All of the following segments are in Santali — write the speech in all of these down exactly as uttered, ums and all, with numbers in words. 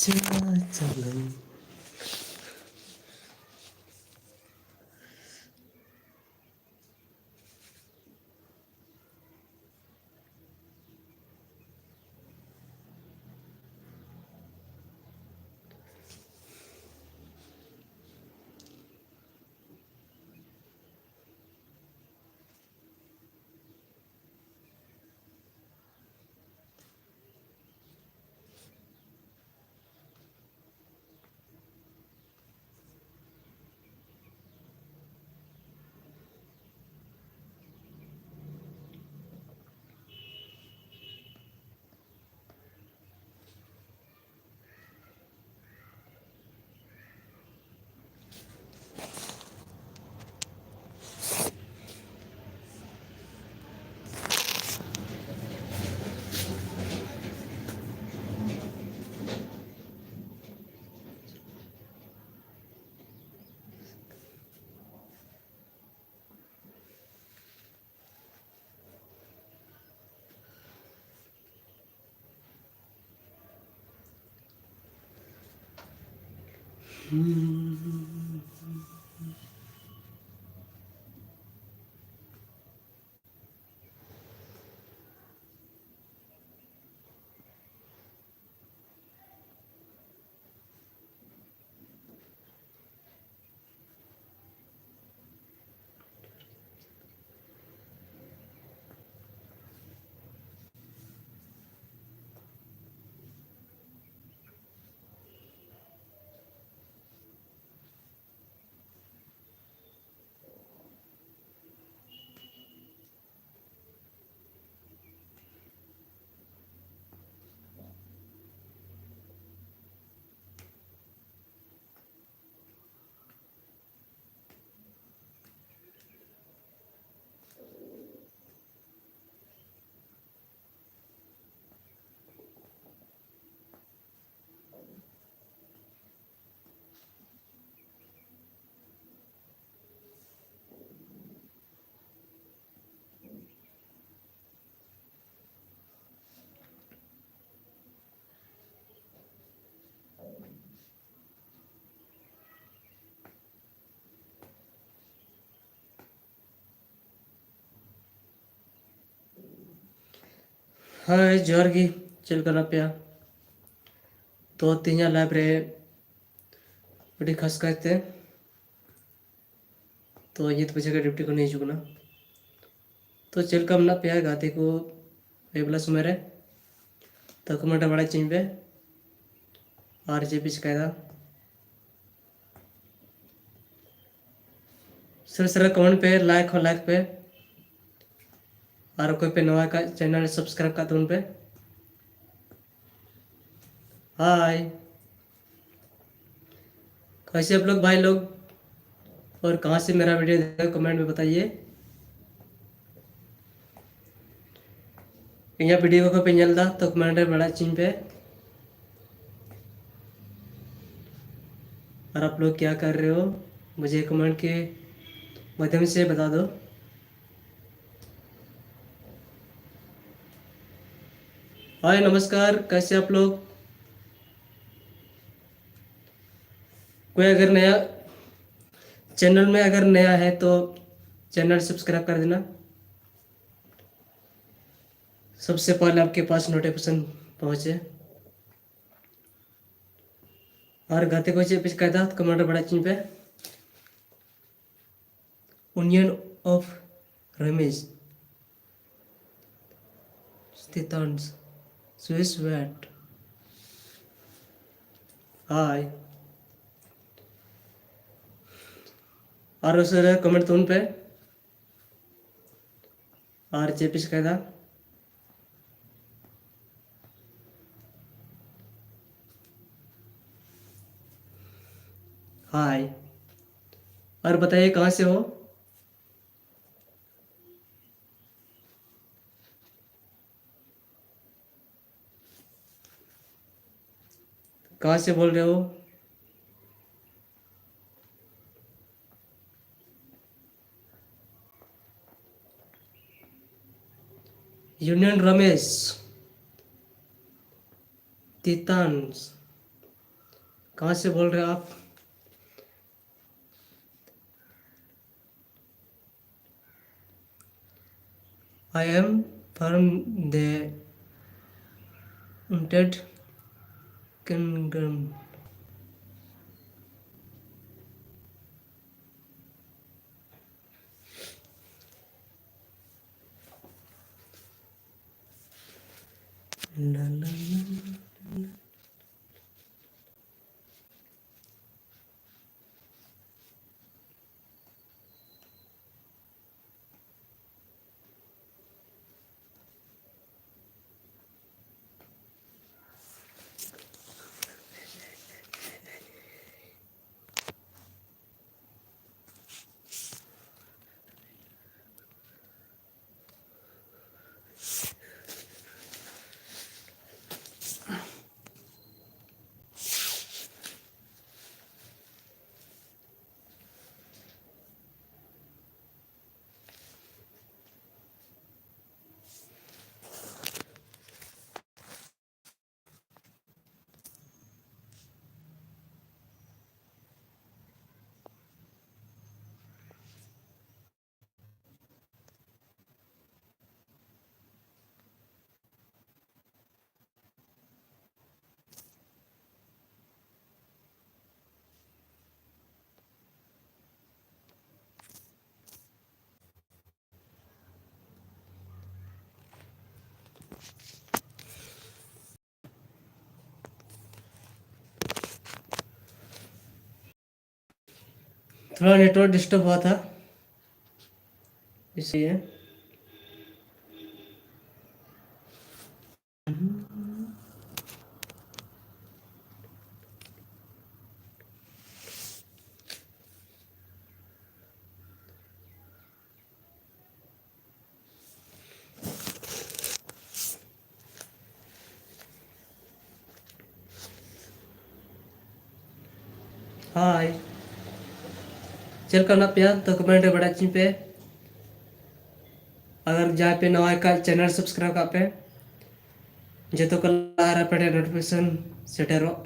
ᱪᱟᱞᱟᱣ᱾ ᱦᱳᱭ, ᱡᱚᱦᱟᱨ ᱜᱮ᱾ ᱪᱮᱫ ᱞᱮᱠᱟ ᱢᱮᱱᱟᱜ ᱯᱮᱭᱟ? ᱛᱚ, ᱛᱮᱦᱮᱧᱟᱜ live ᱨᱮ ᱟᱹᱰᱤ ᱠᱷᱟᱥ ᱠᱟᱭᱛᱮ, ᱛᱚ, ᱧᱤᱛ ᱵᱟᱡᱮ ᱠᱷᱚᱱ duty ᱠᱷᱚᱱᱤᱧ ᱦᱤᱡᱩᱜ ᱠᱟᱱᱟ᱾ ᱛᱚ, ᱪᱮᱫ ᱞᱮᱠᱟ ᱢᱮᱱᱟᱜ ᱯᱮᱭᱟ ᱜᱟᱛᱮ ᱠᱚ ᱟᱹᱭᱩᱵ ᱵᱮᱞᱟ ᱥᱚᱢᱚᱭ ᱨᱮ? ᱛᱚ, comment ᱨᱮ ᱵᱟᱲᱟᱭ ᱦᱚᱪᱚᱧ ᱯᱮ᱾ ᱟᱨ ᱪᱮᱫ ᱯᱮ ᱪᱤᱠᱟᱭᱮᱫᱟ? ᱥᱟᱹᱨᱤ ᱥᱟᱹᱨᱤ comment ᱯᱮ, like ᱦᱚᱸ like ᱯᱮ᱾ ᱟᱨ ᱚᱠᱚᱭ ᱯᱮ ᱱᱟᱣᱟ ᱠᱟᱜ, channel subscribe ᱠᱟᱜ ᱛᱟᱵᱚᱱ ᱯᱮ᱾ Hi, कैसे आप लोग भाई लोग, और कहाँ से मेरा video देख रहे हो, comment में बताइए। ᱤᱧᱟᱹᱜ video ᱠᱚ ᱯᱮ ᱧᱮᱞ ᱮᱫᱟ ᱛᱚ comment ᱨᱮ ᱵᱟᱲᱟᱭ ᱦᱚᱪᱚᱧ ᱯᱮ᱾ और आप लोग क्या कर रहे हो, मुझे comment के माध्यम से बता दो। हाय, नमस्कार, कैसे आप लोग? कोई अगर नया, channel में अगर नया है तो channel subscribe कर देना, सबसे पहले आपके पास notification पहुंचे। ᱟᱨ ᱜᱟᱛᱮ ᱠᱚ ᱪᱮᱫ ᱯᱮ ᱪᱤᱠᱟᱹᱭᱮᱫᱟ? comment ᱨᱮ ᱵᱟᱲᱟᱭ ᱦᱚᱪᱚᱧ ᱯᱮ᱾ Union of Ramesh Titans, Swiss vet. Hi. ᱟᱨ ᱩᱥᱟᱹᱨᱟ comment ᱛᱟᱵᱚᱱ ᱯᱮ᱾ ᱟᱨ ᱪᱮᱫ ᱯᱮ ᱪᱤᱠᱟᱹᱭᱮᱫᱟ? हाय, और बताइए कहाँ से हो? कहाँ से बोल रहे हो? Union Ramesh Titans, कहाँ से बोल रहे हो आप? I am from the Undead Kingdom. La, la, la, la. थोड़ा नेटवर्क डिस्टर्ब हुआ था, इसलिए। ᱦᱟᱭ, ᱪᱮᱫ ᱞᱮᱠᱟ ᱢᱮᱱᱟᱜ ᱯᱮᱭᱟ? ᱛᱚ, ᱠᱚᱢᱮᱱᱴ ᱨᱮ ᱵᱟᱲᱟᱭ ᱦᱚᱪᱚᱧ ᱯᱮ᱾ ᱟᱜᱟᱨ ᱡᱟᱦᱟᱸᱭ ᱯᱮ ᱱᱟᱣᱟ ᱠᱷᱟᱡ, ᱪᱮᱱᱮᱞ ᱥᱟᱵᱥᱠᱨᱟᱭᱤᱵ ᱠᱟᱜ ᱯᱮ, ᱡᱚᱛᱚ ᱠᱚ ᱞᱟᱦᱟ ᱨᱮ ᱯᱮ ᱴᱷᱮᱱ ᱱᱳᱴᱤᱯᱷᱤᱠᱮᱥᱚᱱ ᱥᱮᱴᱮᱨᱚᱜ᱾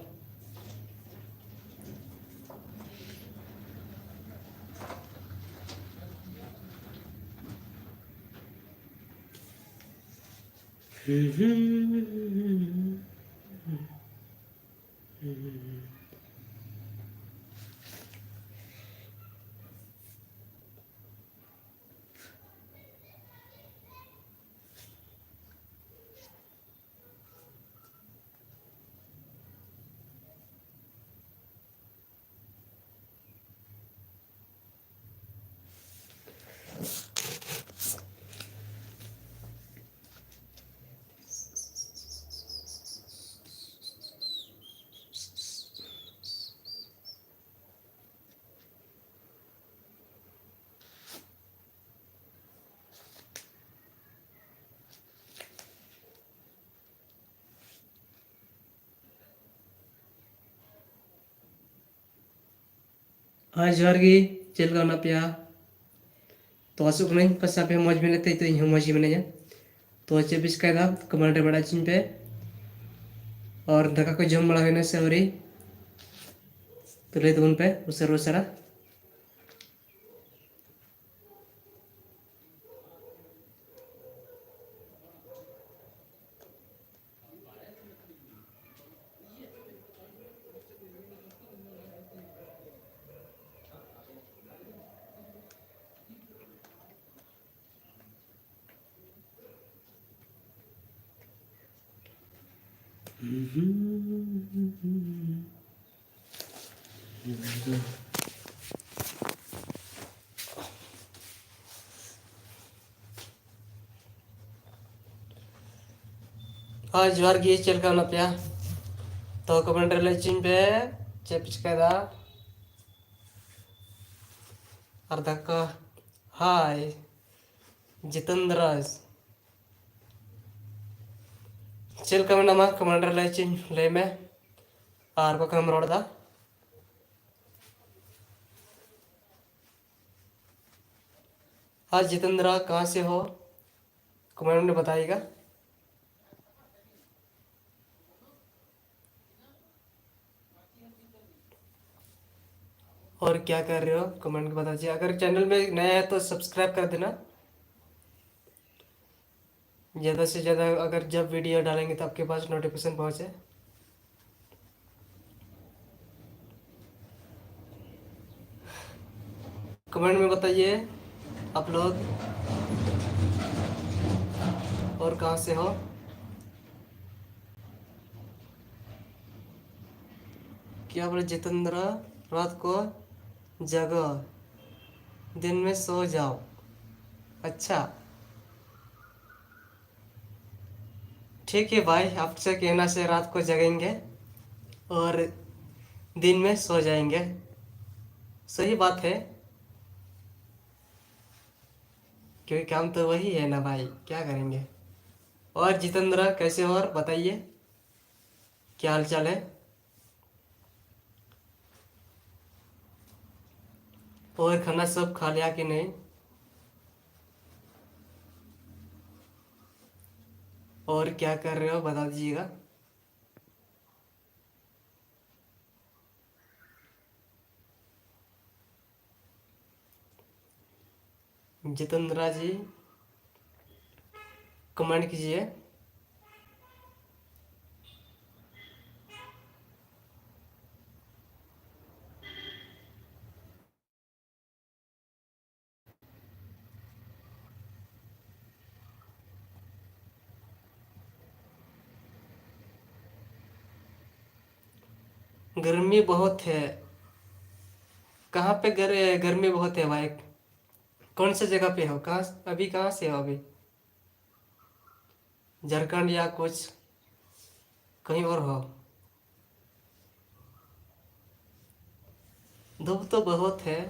ᱦᱟᱭ, ᱡᱚᱦᱟᱨ ᱜᱮ᱾ ᱪᱮᱫ ᱞᱮᱠᱟ ᱢᱮᱱᱟᱜ ᱯᱮᱭᱟ? ᱛᱚ, ᱟᱥᱚᱜ ᱠᱟᱹᱱᱟᱹᱧ ᱯᱟᱥᱮ ᱟᱯᱮ ᱦᱚᱸ ᱢᱚᱡᱽ ᱢᱮᱱᱟᱜ ᱛᱮ, ᱛᱚ ᱤᱧ ᱦᱚᱸ ᱢᱚᱡᱽ ᱜᱮ ᱢᱤᱱᱟᱹᱧᱟ᱾ ᱛᱚ, ᱪᱮᱫ ᱯᱮ ᱪᱤᱠᱟᱹᱭᱮᱫᱟ? ᱠᱚᱢᱮᱱᱴ ᱨᱮ ᱵᱟᱲᱟᱭ ᱦᱚᱪᱚᱧ ᱯᱮ᱾ ᱟᱨ ᱫᱟᱠᱟ ᱠᱚ ᱡᱚᱢ ᱵᱟᱲᱟ ᱦᱩᱭᱱᱟ ᱥᱮ ᱟᱹᱣᱨᱤ? ᱛᱚ, ᱞᱟᱹᱭ ᱛᱟᱵᱚᱱ ᱯᱮ ᱩᱥᱟᱹᱨᱟ ᱩᱥᱟᱹᱨᱟ᱾ ᱦᱳᱭ, ᱡᱚᱦᱟᱨ ᱜᱮ, ᱪᱮᱫ ᱞᱮᱠᱟ ᱢᱮᱱᱟᱜ ᱯᱮᱭᱟ? ᱛᱚ, ᱠᱚᱢᱮᱱᱴ ᱨᱮ ᱞᱟᱹᱭ ᱦᱚᱪᱚᱧ ᱯᱮ, ᱪᱮᱫ ᱯᱮ ᱪᱤᱠᱟᱹᱭᱮᱫᱟ? ᱟᱨ ᱫᱟᱠᱟ, ᱦᱟᱭ, ᱡᱤᱛᱮᱱᱫᱨᱚ ᱨᱟᱡᱽ᱾ ᱪᱮᱫ ᱞᱮᱠᱟ ᱢᱮᱱᱟᱢᱟ? ᱠᱚᱢᱮᱱᱴ ᱨᱮ ᱞᱟᱹᱭ ᱦᱚᱪᱚᱧ, ᱞᱟᱹᱭ ᱢᱮ᱾ ᱟᱨ ᱚᱠᱟ ᱠᱷᱚᱱᱮᱢ ᱨᱚᱲ ᱮᱫᱟ? हाँ जितेंद्र, कहाँ से हो? कमेंट में बताइएगा। और क्या कर रहे हो, कमेंट में बता दीजिए। अगर चैनल में नया है तो सब्सक्राइब कर देना। ज़्यादा से ज़्यादा अगर जब वीडियो डालेंगे तो आपके पास नोटिफिकेशन पहुँचे। कमेंट में बताइए आप लोग, और कहाँ से हो। क्या बोले जितेंद्र, रात को जगो, दिन में सो जाओ। अच्छा, ठीक है भाई, आपसे कहना से रात को जगेंगे और दिन में सो जाएंगे। सही बात है, क्योंकि काम तो वही है ना भाई, क्या करेंगे। और जितेंद्र, कैसे हो और बताइए, क्या हाल चाल है? और खाना सब खा लिया कि नहीं? और क्या कर रहे हो, बता दीजिएगा। जितेंद्रा जी, कमेंट कीजिए। गर्मी बहुत है। कहाँ पे गर-, गर्मी बहुत है भाई? कौन से जगह पे हो? कहाँ, अभी कहाँ से हो अभी? झारखंड या कुछ कहीं और हो? धूप तो बहुत है।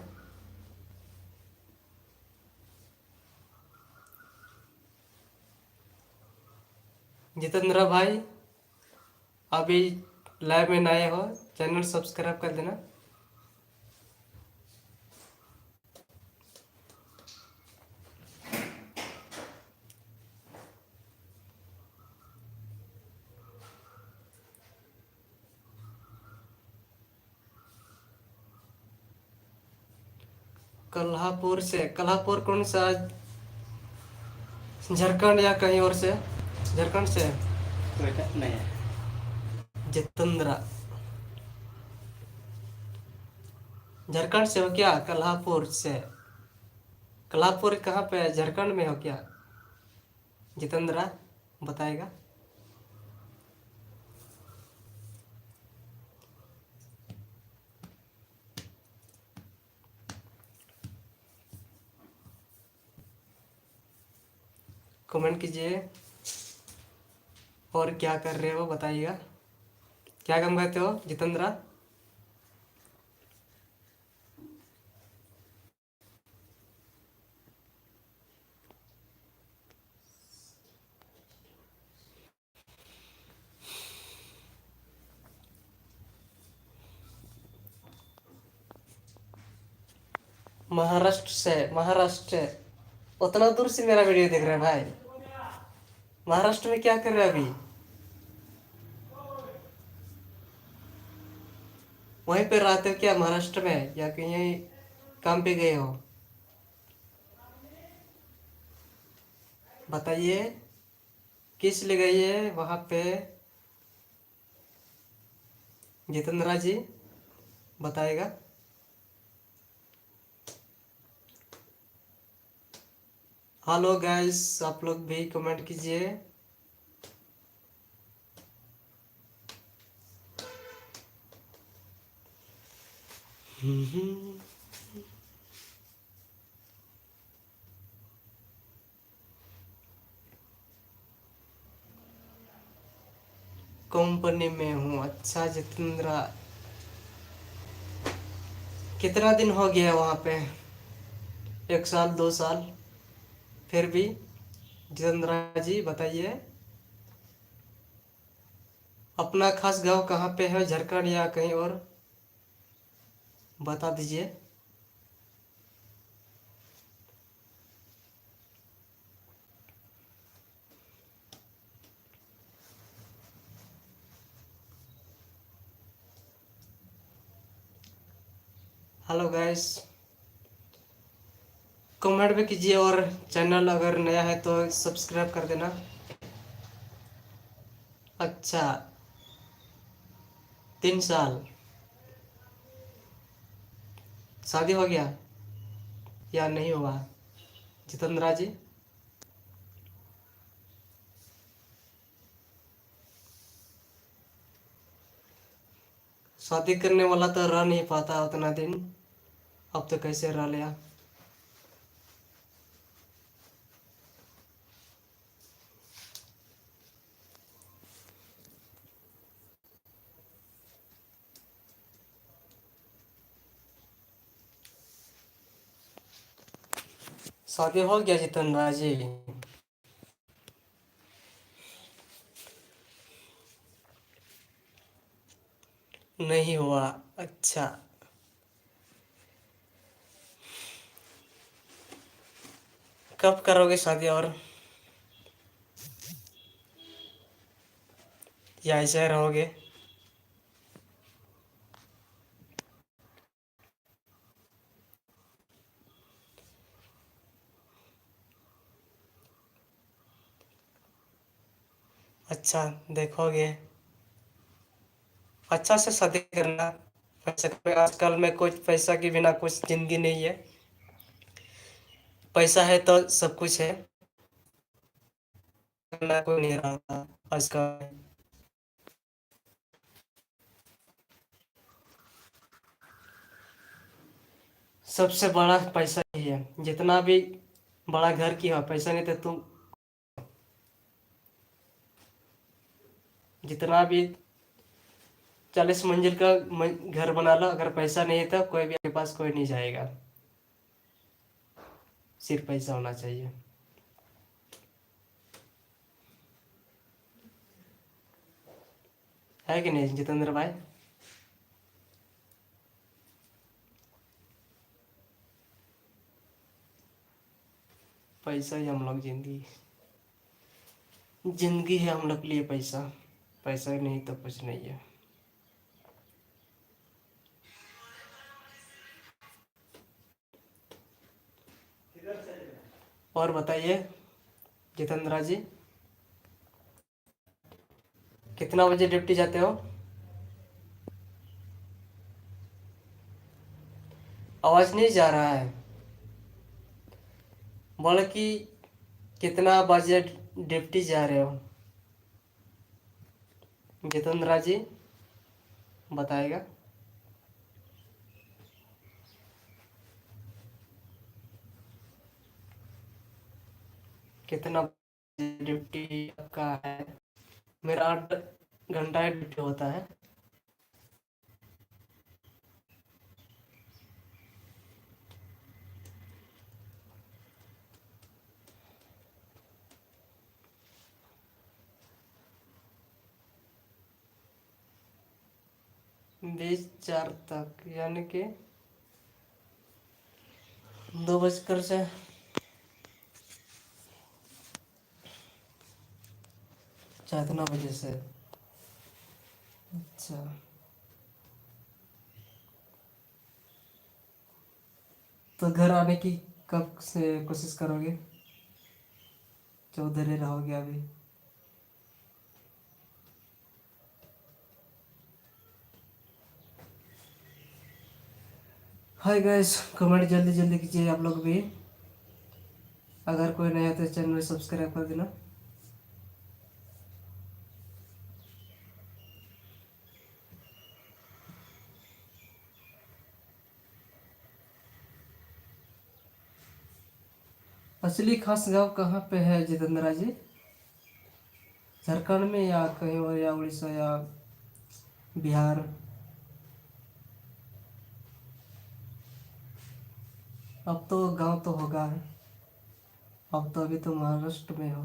जितेंद्र भाई, अभी लाइव में नए हो, चैनल सब्सक्राइब कर देना। कल्हापुर से, कल्हापुर कौन सा झारखंड या कहीं और से? झारखंड से? कोई नहीं है। जितेंद्रा, झारखंड से हो क्या? कल्हापुर से। कल्हापुर कहाँ पे है? झारखंड में हो क्या? जितेंद्रा बताएगा। कमेंट कीजिए। और क्या कर रहे हो बताइएगा। क्या काम करते हो जितेंद्रा? महाराष्ट्र से, महाराष्ट्र। उतना दूर से मेरा वीडियो देख रहे हैं भाई। महाराष्ट्र में क्या कर रहे हैं अभी? वहीं पे रहते हो क्या महाराष्ट्र में, या कहीं काम पे गए हो? बताइए, किस लिए गई है वहाँ पे? जितेंद्रा जी बताएगा। हेलो गाइस, आप लोग भी कमेंट कीजिए। कंपनी में हूँ। अच्छा जितेंद्रा, कितना दिन हो गया वहाँ पे? एक साल, दो साल? फिर भी जितेंद्रा जी बताइए, अपना खास गांव कहाँ पे है, झारखंड या कहीं और, बता दीजिए। हेलो गाइस, कमेंट भी कीजिए और चैनल अगर नया है तो सब्सक्राइब कर देना। अच्छा, तीन साल। शादी हो गया या नहीं हुआ, जितेंद्रा जी? शादी करने वाला तो रह नहीं पाता उतना दिन, अब तो कैसे रह लिया। शादी हो गया जितेंद्रा जी? नहीं हुआ। अच्छा, कब करोगे शादी और या ऐसे रहोगे? अच्छा, देखोगे, अच्छा से शादी करना। पैसा, आजकल में कुछ पैसा के बिना कुछ जिंदगी नहीं है। पैसा है तो सब कुछ है, ना कोई नहीं रहा आजकल। सबसे बड़ा पैसा ही है। जितना भी बड़ा घर की हो, पैसा नहीं तो तुम जितना भी चालीस मंजिल का म-, घर बना लो, अगर पैसा नहीं है तो कोई भी आपके पास कोई नहीं जाएगा। सिर्फ पैसा होना चाहिए, है कि नहीं जितेंद्र भाई? पैसा ही हम लोग जिंदगी, जिंदगी है हम लोग के लिए पैसा। पैसा नहीं तो कुछ नहीं है। और बताइए जितेंद्रा जी, कितना बजे ड्यूटी जाते हो? आवाज नहीं जा रहा है। बोले कि कितना बजे ड्यूटी जा रहे हो? जितेंद्रा जी बताएगा। कितना ड्यूटी आपका है? मेरा आठ घंटा ड्यूटी होता है। बीस चार तक, यानी कि दो बजकर से चार, इतना बजे से। अच्छा, तो घर आने की कब से कोशिश करोगे? चौधरी रहोगे अभी। हाय गाइस, कमेंट जल्दी जल्दी कीजिए आप लोग भी। अगर कोई नया है तो चैनल सब्सक्राइब कर देना। असली खास गांव कहाँ पे है जितेंद्रा जी? झारखंड में या कहीं और, या उड़ीसा या बिहार? अब तो गांव तो होगा, अब तो अभी तो महाराष्ट्र में हो।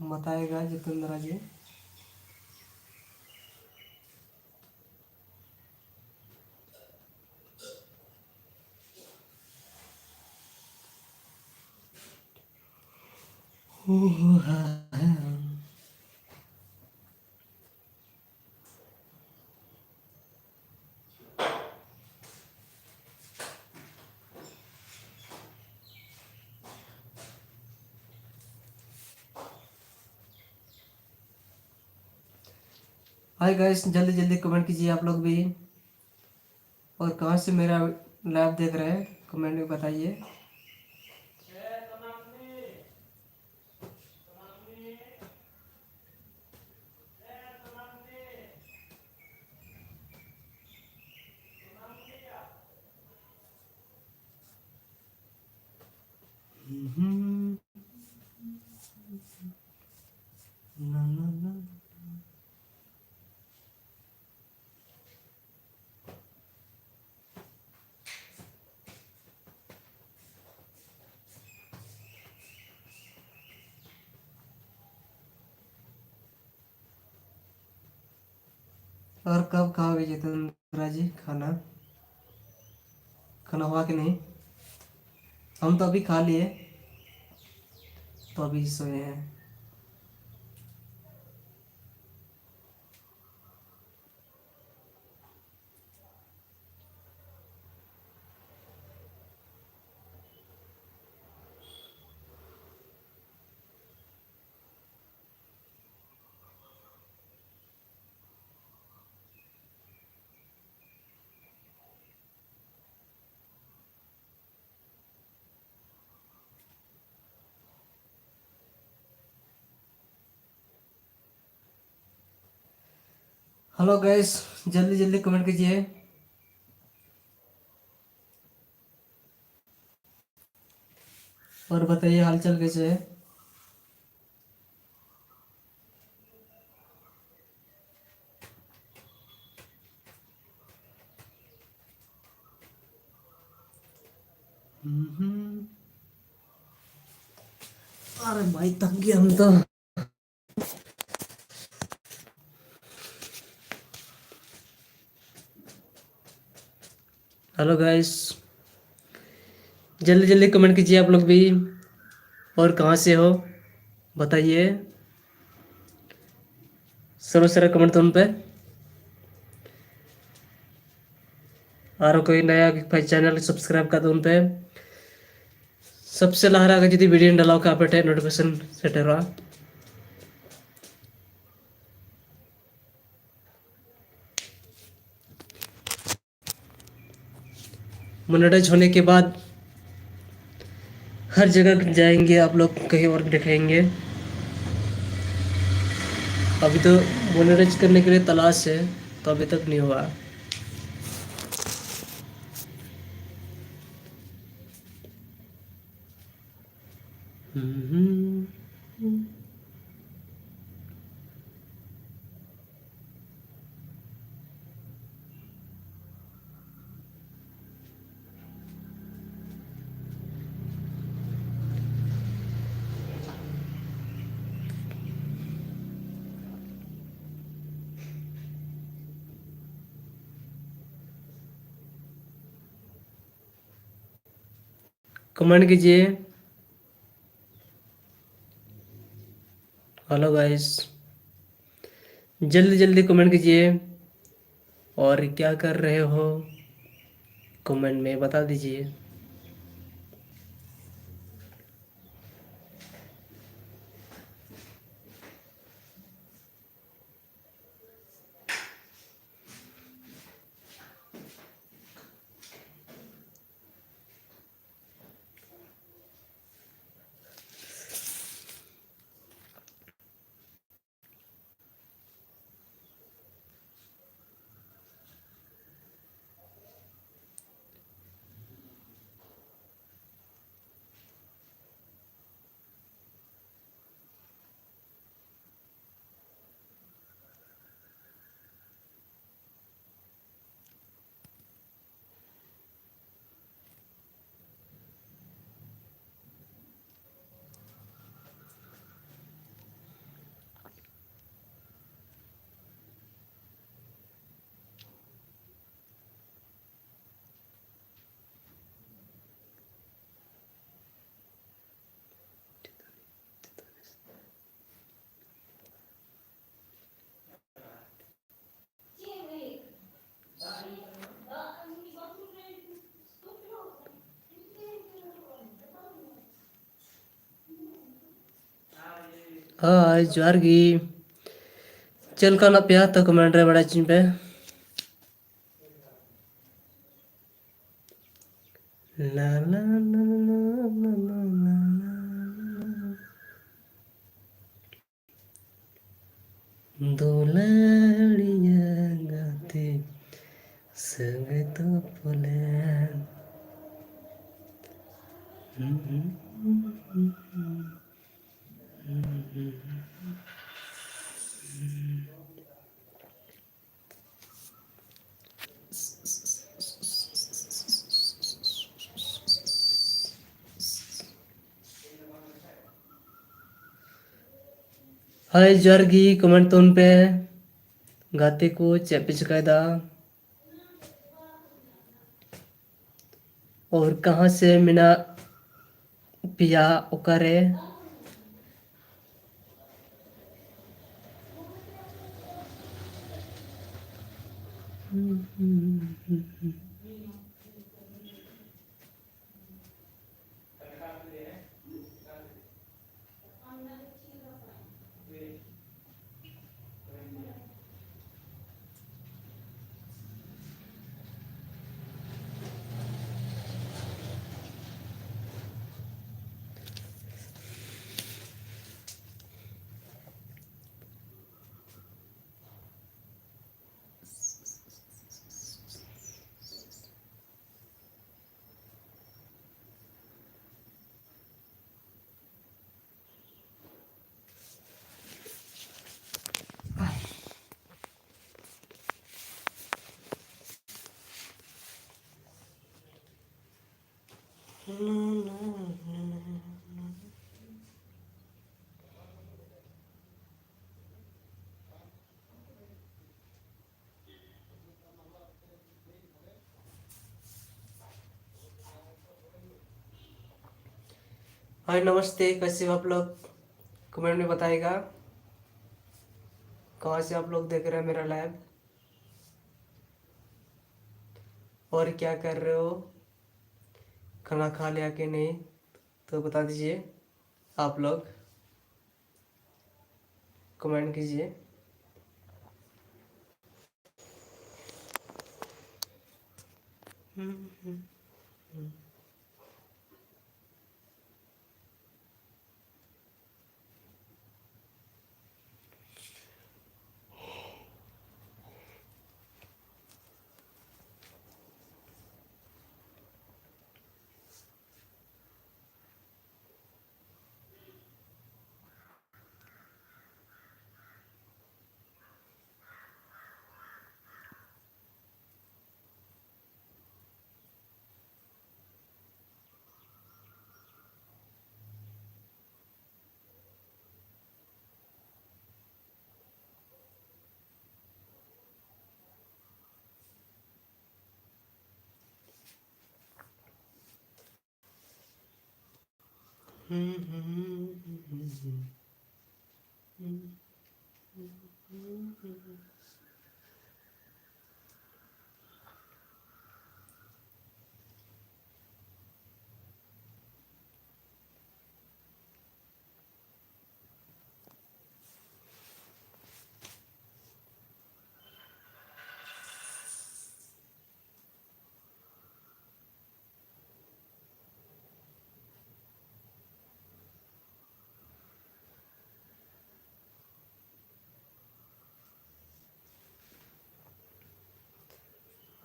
बताएगा जितेंद्रा जी। हाय गाइस, जल्दी जल्दी कमेंट कीजिए आप लोग भी। और कहाँ से मेरा लाइव देख रहे हैं, कमेंट में बताइए। और कब खाओगे जितेंद्रा जी खाना? खाना हुआ कि नहीं? हम तो अभी खा लिए, तो अभी सोए हैं। हेलो गाइस, जल्दी जल्दी कमेंट कीजिए और बताइए हालचाल कैसे है। हम्म। अरे भाई, थक गया हम तो। हेलो गाइस, जल्दी जल्दी कमेंट कीजिए आप लोग भी। और कहाँ से हो बताइए। सर्व सारा कमेंट तुम पे। और कोई नया भाई चैनल सब्सक्राइब कर दो उन पे। सबसे लहरा का जदि वीडियो डाला का पे नोटिफिकेशन सेट रहा। मोनेटाइज होने के बाद हर जगह जाएंगे, आप लोग कहीं और भी दिखाएंगे। अभी तो मोनेटाइज करने के लिए तलाश है, तो अभी तक नहीं हुआ। हम्म। कमेंट कीजिए। हेलो गाइस, जल्दी जल्दी कमेंट कीजिए। और क्या कर रहे हो, कमेंट में बता दीजिए। ᱦᱳᱭ, ᱡᱚᱦᱟᱨ ᱜᱮ᱾ ᱪᱮᱫ ᱞᱮᱠᱟ ᱢᱮᱱᱟᱜ ᱯᱮᱭᱟ? ᱛᱚ, ᱠᱚᱢᱮᱱᱴ ᱨᱮ ᱵᱟᱲᱟᱭ ᱦᱚᱪᱚᱧ ᱯᱮ᱾ ᱞᱟ ᱞᱟ ᱞᱟ ᱞᱟ ᱞᱟ ᱞᱟ ᱞᱟ ᱞᱟ ᱞᱟ ᱞᱟ᱾ ᱫᱩᱞᱟᱹᱲᱤᱭᱟᱹ ᱜᱟᱛᱮ ᱥᱟᱹᱜᱟᱹᱭ ᱛᱚᱯᱚᱞᱮᱱ᱾ ᱦᱳᱭ, ᱡᱚᱦᱟᱨ ᱜᱮ, comment ᱛᱟᱵᱚᱱ ᱯᱮ᱾ ᱜᱟᱛᱮ ᱠᱚ, ᱪᱮᱫ ᱯᱮ ᱪᱤᱠᱟᱹᱭᱮᱫᱟ? ᱚᱨ ᱠᱟᱦᱟᱸ ᱥᱮ ᱢᱮᱱᱟᱜ ᱯᱮᱭᱟ, ᱚᱠᱟᱨᱮ? हाय नमस्ते, कैसे हो आप लोग? कमेंट में बताइएगा कहाँ से आप लोग देख रहे हैं मेरा लाइव और क्या कर रहे हो, खाना खा लिया कि नहीं, तो बता दीजिए आप लोग। कमेंट कीजिए।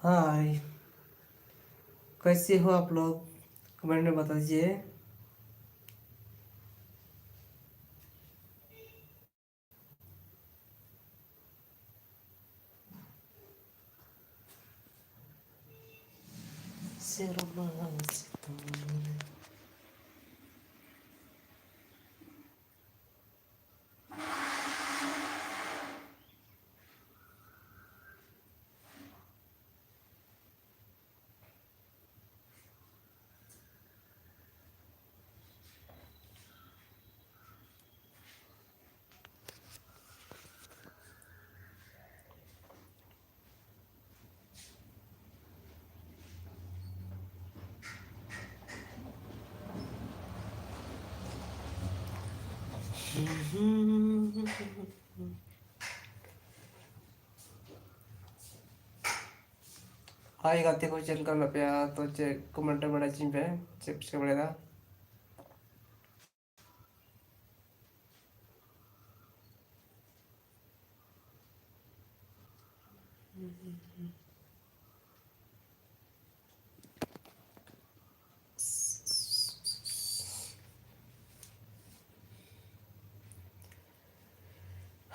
हाय, कैसे हो आप लोग? कमेंट में बता दीजिए। ᱥᱮᱨᱢᱟ ᱥᱤᱛᱩᱝ᱾ ᱦᱟᱭ ᱜᱟᱛᱮ ᱠᱚ, ᱪᱮᱫ ᱞᱮᱠᱟ ᱢᱮᱱᱟᱜ ᱯᱮᱭᱟ? ᱛᱚ ᱪᱮᱫ ᱠᱚ ᱢᱮᱱᱴᱮᱱ ᱵᱟᱲᱟᱭ ᱪᱤᱧ ᱯᱮ, ᱪᱮᱫ ᱯᱮ ᱪᱤᱠᱟᱹ ᱵᱟᱲᱟᱭᱮᱫᱟ?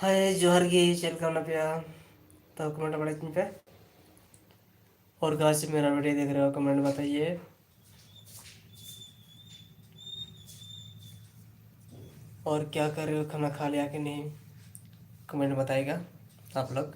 ᱦᱟᱭ, ᱡᱚᱦᱟᱨ ᱜᱮ, ᱪᱮᱫ ᱞᱮᱠᱟ ᱢᱮᱱᱟᱜ ᱯᱮᱭᱟ? ᱛᱚ ᱠᱚᱢᱮᱱᱴ ᱵᱟᱲᱟᱭ ᱛᱤᱧ ᱯᱮ᱾ और कहाँ से मेरा वीडियो देख रहे हो, कमेंट बताइए। और क्या कर रहे हो, खाना खा लिया कि नहीं, कमेंट बताएगा आप लोग।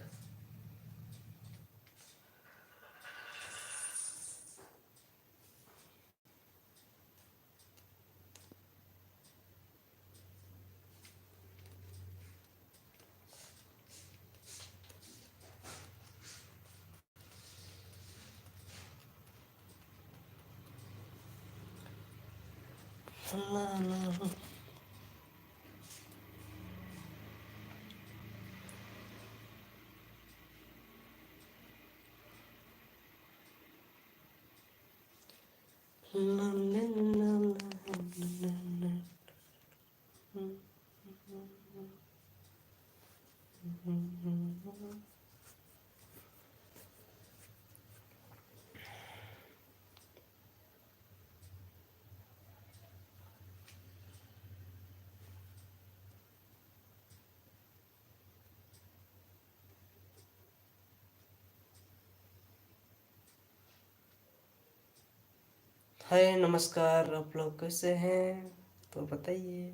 हाय, नमस्कार। आप लोग कैसे हैं, तो बताइए।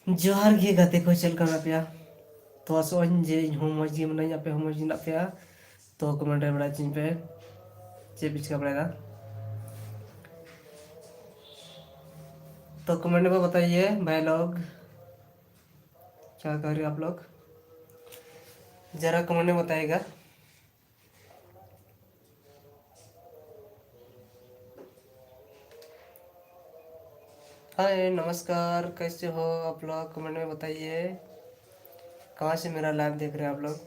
ᱡᱚᱦᱟᱨ ᱜᱮ ᱜᱟᱛᱮ ᱠᱚ, ᱪᱮᱫ ᱞᱮᱠᱟ ᱢᱮᱱᱟᱜ ᱯᱮᱭᱟ? ᱛᱚ ᱟᱥᱚᱜ ᱟᱹᱧ ᱡᱮ ᱤᱧ ᱦᱚᱸ ᱢᱚᱡᱽ ᱜᱮ ᱢᱮᱱᱟᱹᱧ, ᱟᱯᱮ ᱦᱚᱸ ᱢᱚᱡᱽ ᱜᱮ ᱢᱮᱱᱟᱜ ᱯᱮᱭᱟ᱾ ᱛᱚ ᱠᱚᱢᱮᱱᱴ ᱨᱮ ᱵᱟᱲᱟᱭ ᱦᱚᱪᱚᱧ ᱯᱮ ᱪᱮᱫ ᱯᱮ ᱪᱤᱠᱟ ᱵᱟᱲᱟᱭᱮᱫᱟ᱾ तो कमेंट में बताइए भाई लोग, क्या कर रहे हो आप लोग? जरा कमेंट में बताइएगा। हाय, नमस्कार, कैसे हो आप लोग? कमेंट में बताइए, कहाँ से मेरा लाइव देख रहे हैं आप लोग?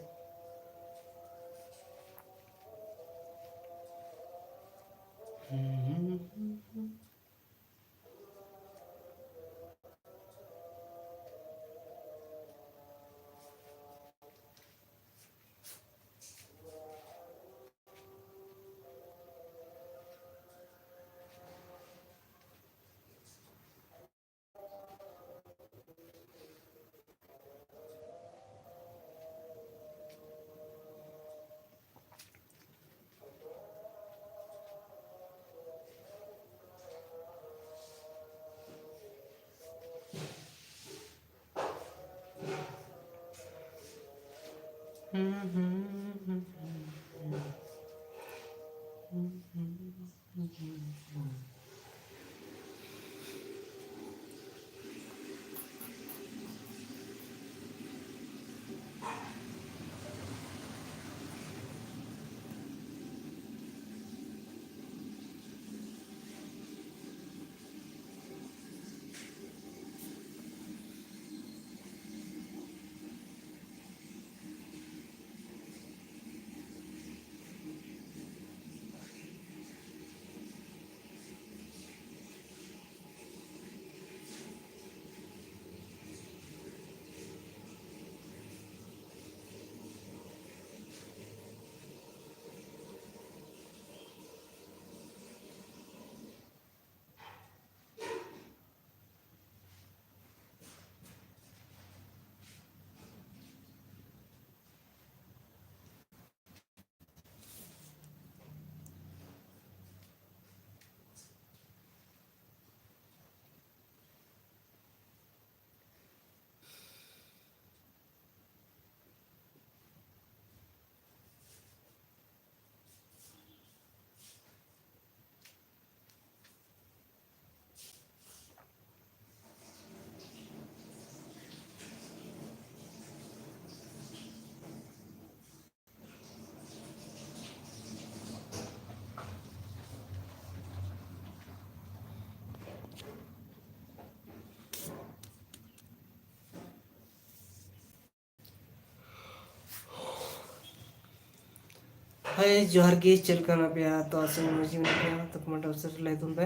ᱦᱳᱭ, ᱡᱚᱦᱟᱨ ᱜᱮ, ᱪᱮᱫ ᱞᱮᱠᱟ ᱢᱮᱱᱟᱜ ᱯᱮᱭᱟ? ᱛᱚ, ᱟᱥᱟ ᱠᱚᱨᱮ ᱢᱚᱡᱽ ᱜᱮ ᱢᱮᱱᱟᱜ ᱯᱮᱭᱟ᱾ ᱛᱚ, comment ᱚᱵᱚᱥᱥᱳᱭ ᱞᱟᱹᱭ ᱛᱟᱵᱚᱱ ᱯᱮ᱾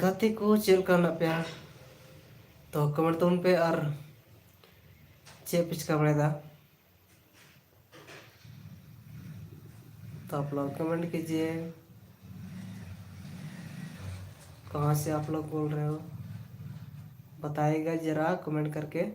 ᱜᱟᱛᱮ ᱠᱚ, ᱪᱮᱫ ᱞᱮᱠᱟ ᱢᱮᱱᱟᱜ ᱯᱮᱭᱟ? ᱛᱚ, comment ᱛᱟᱵᱚᱱ ᱯᱮ ᱟᱨ ᱪᱮᱫ ᱯᱮ ᱪᱤᱠᱟ ᱵᱟᱲᱟᱭᱮᱫᱟ? तो आप लोग कमेंट कीजिए, कहाँ से आप लोग बोल रहे हो, बताइएगा ज़रा कमेंट करके।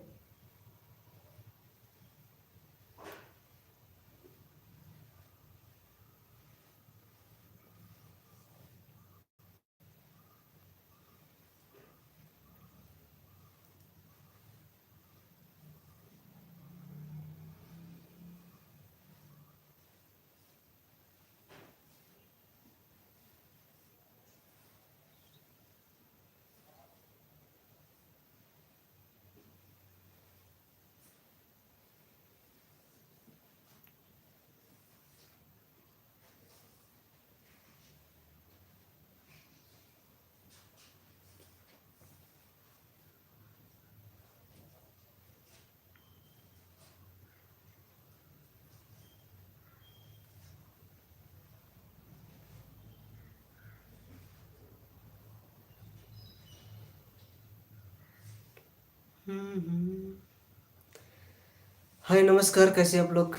हम्म, हम्म। हाय, नमस्कार, कैसे आप लोग?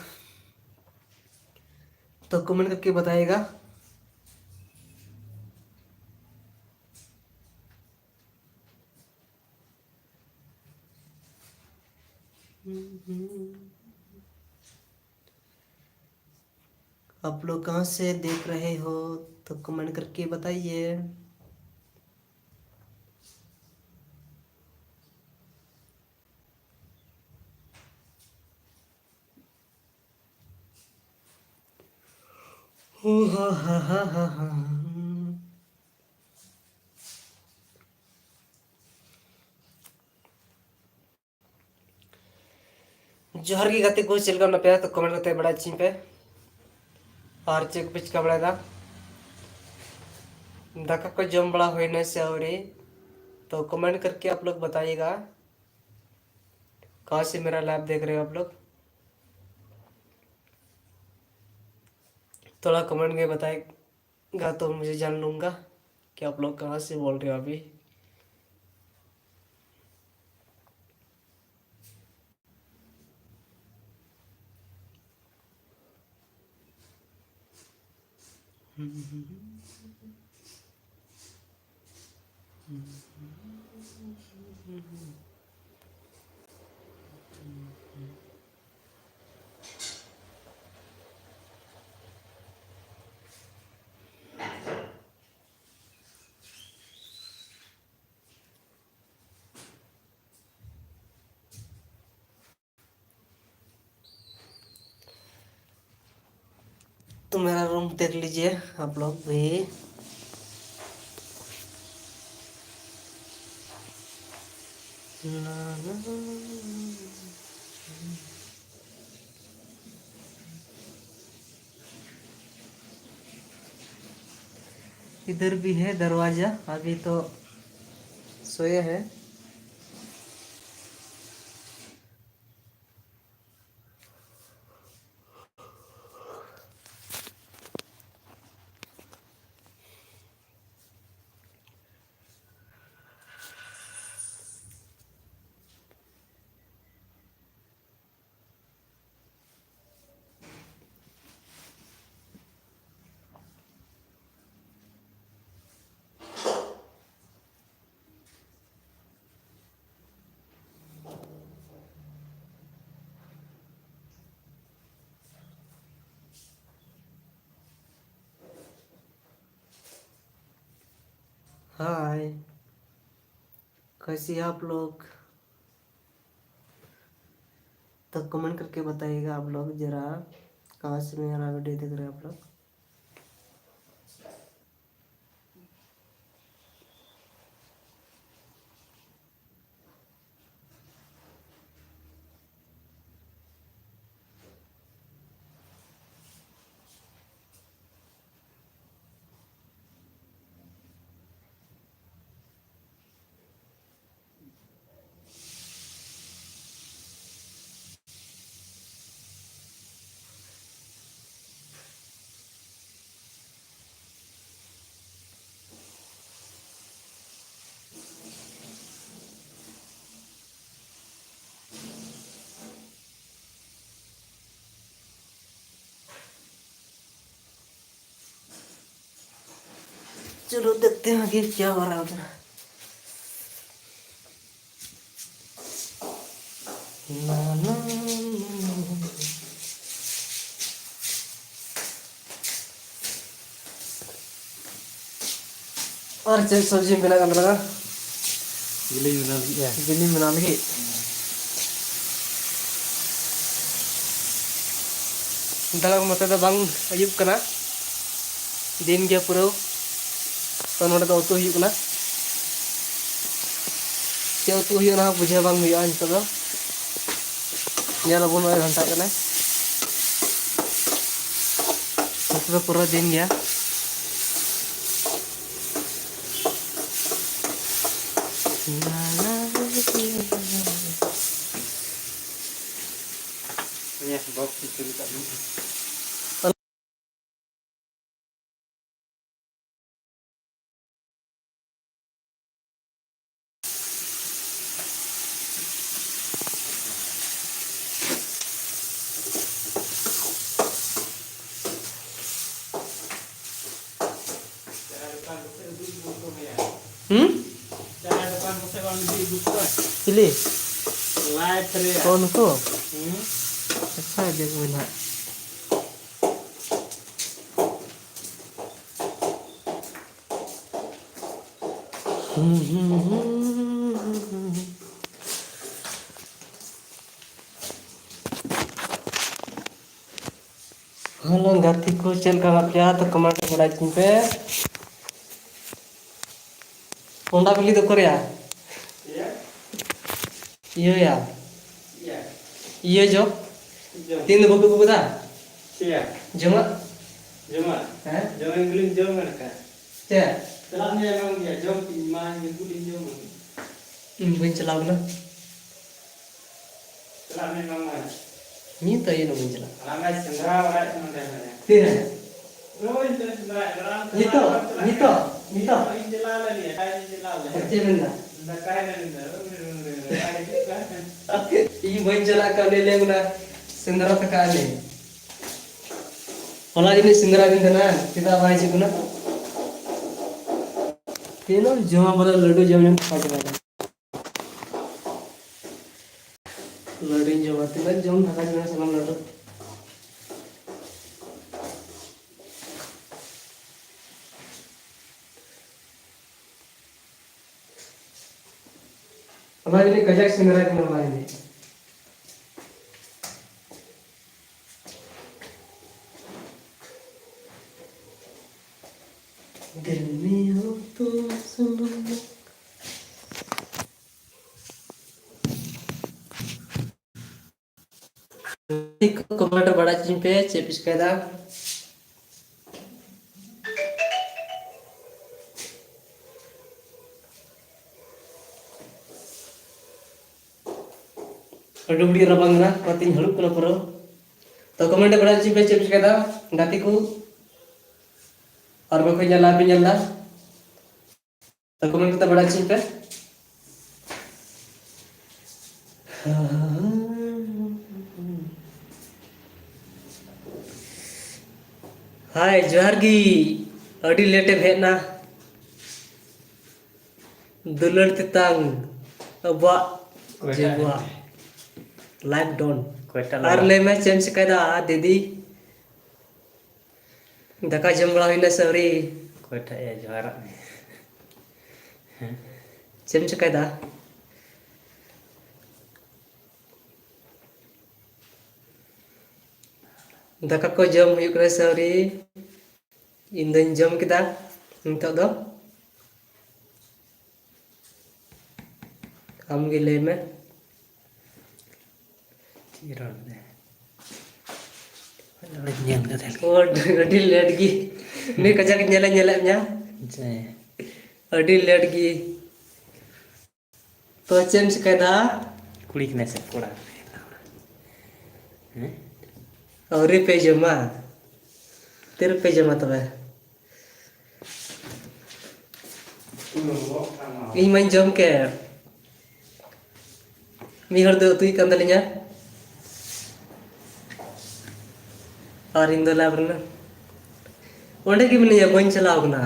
तो कमेंट करके बताइएगा। हम्म, हम्म। आप लोग कहाँ से देख रहे हो, तो कमेंट करके बताइए। ᱡᱚᱦᱟᱨ ᱜᱮ ᱜᱟᱛᱮ ᱠᱚ, ᱪᱮᱫ ᱞᱮᱠᱟ ᱢᱮᱱᱟᱜ ᱯᱮᱭᱟ? ᱛᱚ ᱠᱚᱢᱮᱱᱴ ᱠᱟᱛᱮ ᱵᱟᱲᱟᱭ ᱦᱚᱪᱚᱧ ᱯᱮ᱾ ᱟᱨ ᱪᱮᱫ ᱠᱚᱯᱮ ᱪᱤᱠᱟ ᱵᱟᱲᱟᱭᱮᱫᱟ? ᱫᱟᱠᱟ ᱠᱚ ᱡᱚᱢ ᱵᱟᱲᱟ ᱦᱩᱭᱱᱟ ᱥᱮ ᱟᱹᱣᱨᱤ? तो कमेंट करके आप लोग बताइएगा, कहाँ से मेरा लाइव देख रहे हो आप लोग? थोड़ा कमेंट में बताएगा तो मुझे जान लूँगा कि आप लोग कहाँ से बोल रहे हो अभी। तो मेरा रूम देख लीजिए आप लोग भी। इधर भी है दरवाजा, अभी तो सोया है। हाय, कैसे हैं आप लोग? तो कमेंट करके बताइएगा आप लोग जरा, कहाँ से मेरा वीडियो देख रहे हैं आप लोग। चलो देखते हैं आगे क्या हो रहा है उधर। ना, ना, ना, ना। ᱟᱨ ᱪᱮᱫ ᱥᱚᱵᱽᱡᱤ ᱵᱮᱱᱟᱜ ᱠᱟᱱ ᱛᱟᱞᱟᱝᱟ? ᱵᱤᱞᱤ ᱵᱮᱱᱟᱣ ᱞᱟᱹᱜᱤᱫ᱾ ᱵᱤᱞᱤ ᱵᱮᱱᱟᱣ ᱞᱟᱹᱜᱤᱫ᱾ ᱫᱟᱬᱟᱱ ᱱᱚᱛᱮ ᱫᱚ ᱵᱟᱝ ᱟᱹᱭᱩᱵ ᱠᱟᱱᱟ, ᱫᱤᱱ ᱜᱮ ᱯᱩᱨᱟᱹ᱾ ᱛᱚ ᱱᱚᱰᱮ ᱫᱚ ᱩᱛᱩ ᱦᱩᱭᱩᱜ ᱠᱟᱱᱟ᱾ ᱪᱮᱫ ᱩᱛᱩ ᱦᱩᱭᱩᱜᱼᱟ, ᱚᱱᱟ ᱦᱚᱸ ᱵᱩᱡᱷᱟᱹᱣ ᱵᱟᱝ ᱦᱩᱭᱩᱜᱼᱟ ᱱᱤᱛᱚᱜ ᱫᱚ᱾ ᱧᱮᱞ ᱟᱵᱚᱱ, ᱱᱚᱜᱼᱚᱭ ᱜᱷᱟᱱᱴᱟᱜ ᱠᱟᱱᱟᱭ᱾ ᱱᱚᱛᱮ ᱫᱚ ᱯᱩᱨᱟᱹ ᱫᱤᱱ ᱜᱮᱭᱟ᱾ ᱱᱤᱭᱟᱹ ᱵᱚᱠᱥ ᱪᱟᱹᱞᱩ ᱠᱟᱜ ᱢᱮ᱾ ᱦᱩᱸ? ᱪᱤᱞᱤ? ᱞᱟᱭᱤᱵᱷ ᱨᱮ᱾ ᱚ, ᱱᱩᱠᱩ? ᱦᱩᱸ? ᱟᱪᱪᱷᱟ, ᱤᱫᱤ ᱠᱚᱵᱤᱱ ᱦᱟᱸᱜ᱾ ᱦᱮᱞᱳ ᱜᱟᱛᱮ ᱠᱚ, ᱪᱮᱫ ᱞᱮᱠᱟ ᱢᱮᱱᱟᱜ ᱯᱮᱭᱟ? ᱛᱚ comment ᱨᱮ ᱵᱟᱲᱟᱭ ᱦᱚᱪᱚᱧ ᱯᱮ᱾ ᱦᱚᱱᱰᱟ ᱵᱤᱞᱤ ᱫᱚ ᱚᱠᱚᱨᱭᱟ? ᱤᱭᱟᱹᱭᱟ᱾ ᱤᱭᱟᱹ ᱡᱚ? ᱡᱚ᱾ ᱛᱤᱱ ᱫᱚ ᱵᱟᱠᱚ ᱟᱹᱜᱩ ᱠᱟᱫᱟ? ᱪᱮᱫ? ᱡᱚᱢᱟᱜ? ᱡᱚᱢᱟᱜ? ᱦᱮᱸ? ᱡᱚᱢᱟᱜ ᱜᱮᱞᱤᱧ ᱡᱚᱢ ᱟᱠᱟᱫ᱾ ᱪᱮᱫ? ᱪᱟᱞᱟᱜ ᱢᱮ, ᱮᱢᱟᱢ ᱜᱮᱭᱟ, ᱡᱚᱢ ᱠᱤᱧ ᱢᱟ, ᱱᱤᱛᱚᱜ ᱞᱤᱧ ᱡᱚᱢ ᱟᱹᱜᱩ᱾ ᱤᱧ ᱵᱟᱹᱧ ᱪᱟᱞᱟᱣ ᱠᱟᱱᱟ᱾ ᱪᱟᱞᱟᱜ ᱢᱮ, ᱮᱢᱟᱢ ᱜᱮᱭᱟ᱾ ᱱᱤᱛ ᱟᱹᱭᱩᱵ ᱵᱟᱹᱧ ᱪᱟᱞᱟᱜ᱾ ᱟᱨ ᱟᱢᱟᱜ ᱥᱮᱸᱫᱽᱨᱟ ᱵᱟᱲᱟᱭ ᱱᱚᱰᱮ ᱢᱮᱱᱟᱭᱟ᱾ ᱛᱤᱨᱮ? ᱱᱚᱜᱼᱚᱭ ᱱᱤᱛᱚᱜ ᱥᱮᱸᱫᱽᱨᱟ ᱪᱟᱞᱟᱜ ᱱᱤᱛᱚᱜ? ᱠᱟᱱᱟ᱾ ᱱᱤᱛᱚᱜ? ᱱᱤᱛᱚᱜ? ᱤᱧ ᱪᱟᱞᱟᱣ ᱞᱮᱱ ᱜᱮᱭᱟ, ᱤᱧ ᱪᱟᱞᱟᱣ ᱞᱮᱱ᱾ ᱪᱮᱫ ᱢᱮᱱᱫᱟ? ᱫᱟᱠᱟᱭ ᱢᱮᱱᱫᱟ, ᱩᱱᱤ ᱨᱩᱢ ᱨᱮ ᱢᱮᱱᱟᱭᱟ, ᱵᱟᱭ ᱦᱤᱡᱩᱜ ᱠᱟᱱᱟ᱾ ᱤᱧ ᱵᱟᱹᱧ ᱪᱟᱞᱟᱜ ᱠᱟᱱᱟ, ᱩᱱᱤ ᱞᱟᱹᱭ ᱠᱟᱱᱟ, ᱥᱮᱸᱫᱽᱨᱟ ᱛᱟᱠᱟ ᱟᱞᱮ᱾ ᱦᱚᱞᱟ ᱡᱟᱹᱱᱤᱡ ᱥᱮᱸᱫᱽᱨᱟ ᱫᱤᱱ ᱠᱟᱱᱟ, ᱪᱮᱫᱟᱜ ᱵᱟᱭ ᱦᱤᱡᱩᱜ ᱠᱟᱱᱟ? ᱛᱤᱱᱟᱹᱜ ᱡᱚᱢᱟ ᱵᱚᱞᱮ, ᱞᱟᱹᱰᱩ ᱡᱚᱢ ᱡᱚᱢ ᱛᱷᱟᱠᱟ ᱪᱟᱵᱟᱭᱮᱱᱟ᱾ ᱞᱟᱹᱰᱩᱧ ᱡᱚᱢᱟ, ᱛᱤᱱᱟᱹᱜ ᱡᱚᱢ ᱛᱷᱟᱠᱟ ᱪᱟᱵᱟᱭᱮᱱᱟ ᱥᱟᱱᱟᱢ ᱞᱟᱹᱰᱩ᱾ ᱚᱱᱟ ᱡᱟᱹᱱᱤᱡ ᱠᱟᱡᱟᱠ ᱥᱮᱸᱫᱽᱨᱟ ᱠᱟᱱᱟ, ᱚᱱᱟ ᱡᱟᱹᱱᱤᱡ᱾ ᱫᱤᱞ ᱢᱮ ᱦᱳ ᱛᱩᱢ ᱥᱩᱱᱳ᱾ ᱠᱚᱢᱮᱱᱴ ᱨᱮ ᱵᱟᱲᱟᱭ ᱦᱚᱪᱚᱧ ᱯᱮ, ᱪᱮᱫ ᱯᱮ ᱪᱤᱠᱟᱹᱭᱮᱫᱟ? ᱟᱹᱰᱤ ᱟᱹᱰᱤ ᱨᱟᱵᱟᱝ ᱠᱟᱱᱟ, ᱚᱱᱟᱛᱤᱧ ᱦᱟᱹᱲᱩᱵ ᱠᱟᱱᱟ ᱯᱩᱨᱟᱹ᱾ ᱛᱚ, ᱠᱚᱢᱮᱱᱴ ᱨᱮ ᱵᱟᱲᱟᱭ ᱦᱚᱪᱚᱧ ᱯᱮ, ᱪᱮᱫ ᱯᱮ ᱪᱤᱠᱟᱹᱭᱮᱫᱟ ᱜᱟᱛᱮ ᱠᱚ? ᱟᱨ ᱵᱟᱠᱚ ᱧᱮᱞ, ᱟᱯᱮ ᱧᱮᱞ ᱮᱫᱟ? ᱛᱚ, ᱠᱚᱢᱮᱱᱴ ᱠᱟᱛᱮ ᱵᱟᱲᱟᱭ ᱦᱚᱪᱚᱧ ᱯᱮ᱾ ᱦᱟᱭ, ᱡᱚᱦᱟᱨ ᱜᱮ᱾ ᱟᱹᱰᱤ ᱞᱮᱴ ᱮᱢ ᱦᱮᱡ ᱮᱱᱟ᱾ ᱫᱩᱞᱟᱹᱲ ᱛᱮᱛᱟᱝ ᱟᱵᱚᱣᱟᱜ ᱚᱠᱚᱭᱴᱟᱜ ᱡᱤᱵᱚᱣᱟᱜ ᱮᱱᱛᱮ? ᱞᱟᱭᱤᱵᱷ ᱰᱚᱱ᱾ ᱚᱠᱚᱭᱴᱟᱜ ᱟᱨ ᱞᱟᱭᱤᱵᱷ? ᱞᱟᱹᱭ ᱢᱮ, ᱪᱮᱫ ᱮᱢ ᱪᱤᱠᱟᱹᱭᱮᱫᱟ ᱫᱤᱫᱤ? ᱫᱟᱠᱟ ᱡᱚᱢ ᱵᱟᱲᱟ ᱦᱩᱭᱱᱟ ᱥᱮ ᱟᱹᱣᱨᱤ? ᱚᱠᱚᱭᱴᱟᱜ ᱮ ᱡᱚᱦᱟᱨᱟᱜ ᱢᱮ? ᱪᱮᱫ ᱮᱢ ᱪᱮᱠᱟᱭᱮᱫᱟ? ᱫᱟᱠᱟ ᱠᱚ ᱡᱚᱢ ᱦᱩᱭᱩᱜ ᱠᱟᱱᱟ ᱥᱮ ᱟᱹᱣᱨᱤ? ᱤᱧ ᱫᱚᱧ ᱡᱚᱢ ᱠᱮᱫᱟ ᱱᱤᱛᱚᱜ ᱫᱚ᱾ ᱟᱢ ᱜᱮ ᱞᱟᱹᱭ ᱢᱮ᱾ ᱪᱮᱫ ᱨᱚᱲ ᱫᱟᱭ? ᱱᱚᱰᱮ ᱧᱮᱞ ᱠᱟᱛᱮ ᱞᱮ- ᱳ, ᱟᱹᱰᱤ ᱞᱮᱴ ᱜᱮ᱾ ᱩᱱᱤ ᱠᱟᱡᱟᱠ ᱧᱮᱞᱮ ᱧᱮᱞᱮᱫ ᱢᱮᱭᱟ᱾ ᱡᱮ ᱟᱹᱰᱤ ᱞᱮᱴ ᱜᱮ᱾ ᱛᱚ ᱪᱮᱫ ᱮᱢ ᱪᱤᱠᱟᱹᱭᱮᱫᱟ? ᱠᱩᱲᱤ ᱠᱟᱱᱟᱭ ᱥᱮ ᱠᱚᱲᱟ? ᱦᱮᱸ? ᱟᱹᱣᱨᱤ ᱯᱮ ᱡᱚᱢᱟ? ᱛᱤᱨᱮᱯᱮ ᱡᱚᱢᱟ ᱛᱚᱵᱮ? ᱤᱧ ᱢᱟᱧ ᱡᱚᱢ ᱠᱮᱫ᱾ ᱢᱤᱫ ᱦᱚᱲ ᱫᱚ ᱩᱛᱩᱭᱮᱫ ᱠᱟᱱ ᱛᱟᱹᱞᱤᱧᱟ᱾ ᱟᱨ ᱤᱧ ᱫᱚ ᱞᱮᱵᱽ ᱨᱮᱱᱟᱜ ᱚᱸᱰᱮ ᱜᱮ ᱢᱤᱱᱟᱹᱧᱟ, ᱵᱟᱹᱧ ᱪᱟᱞᱟᱣ ᱠᱟᱱᱟ᱾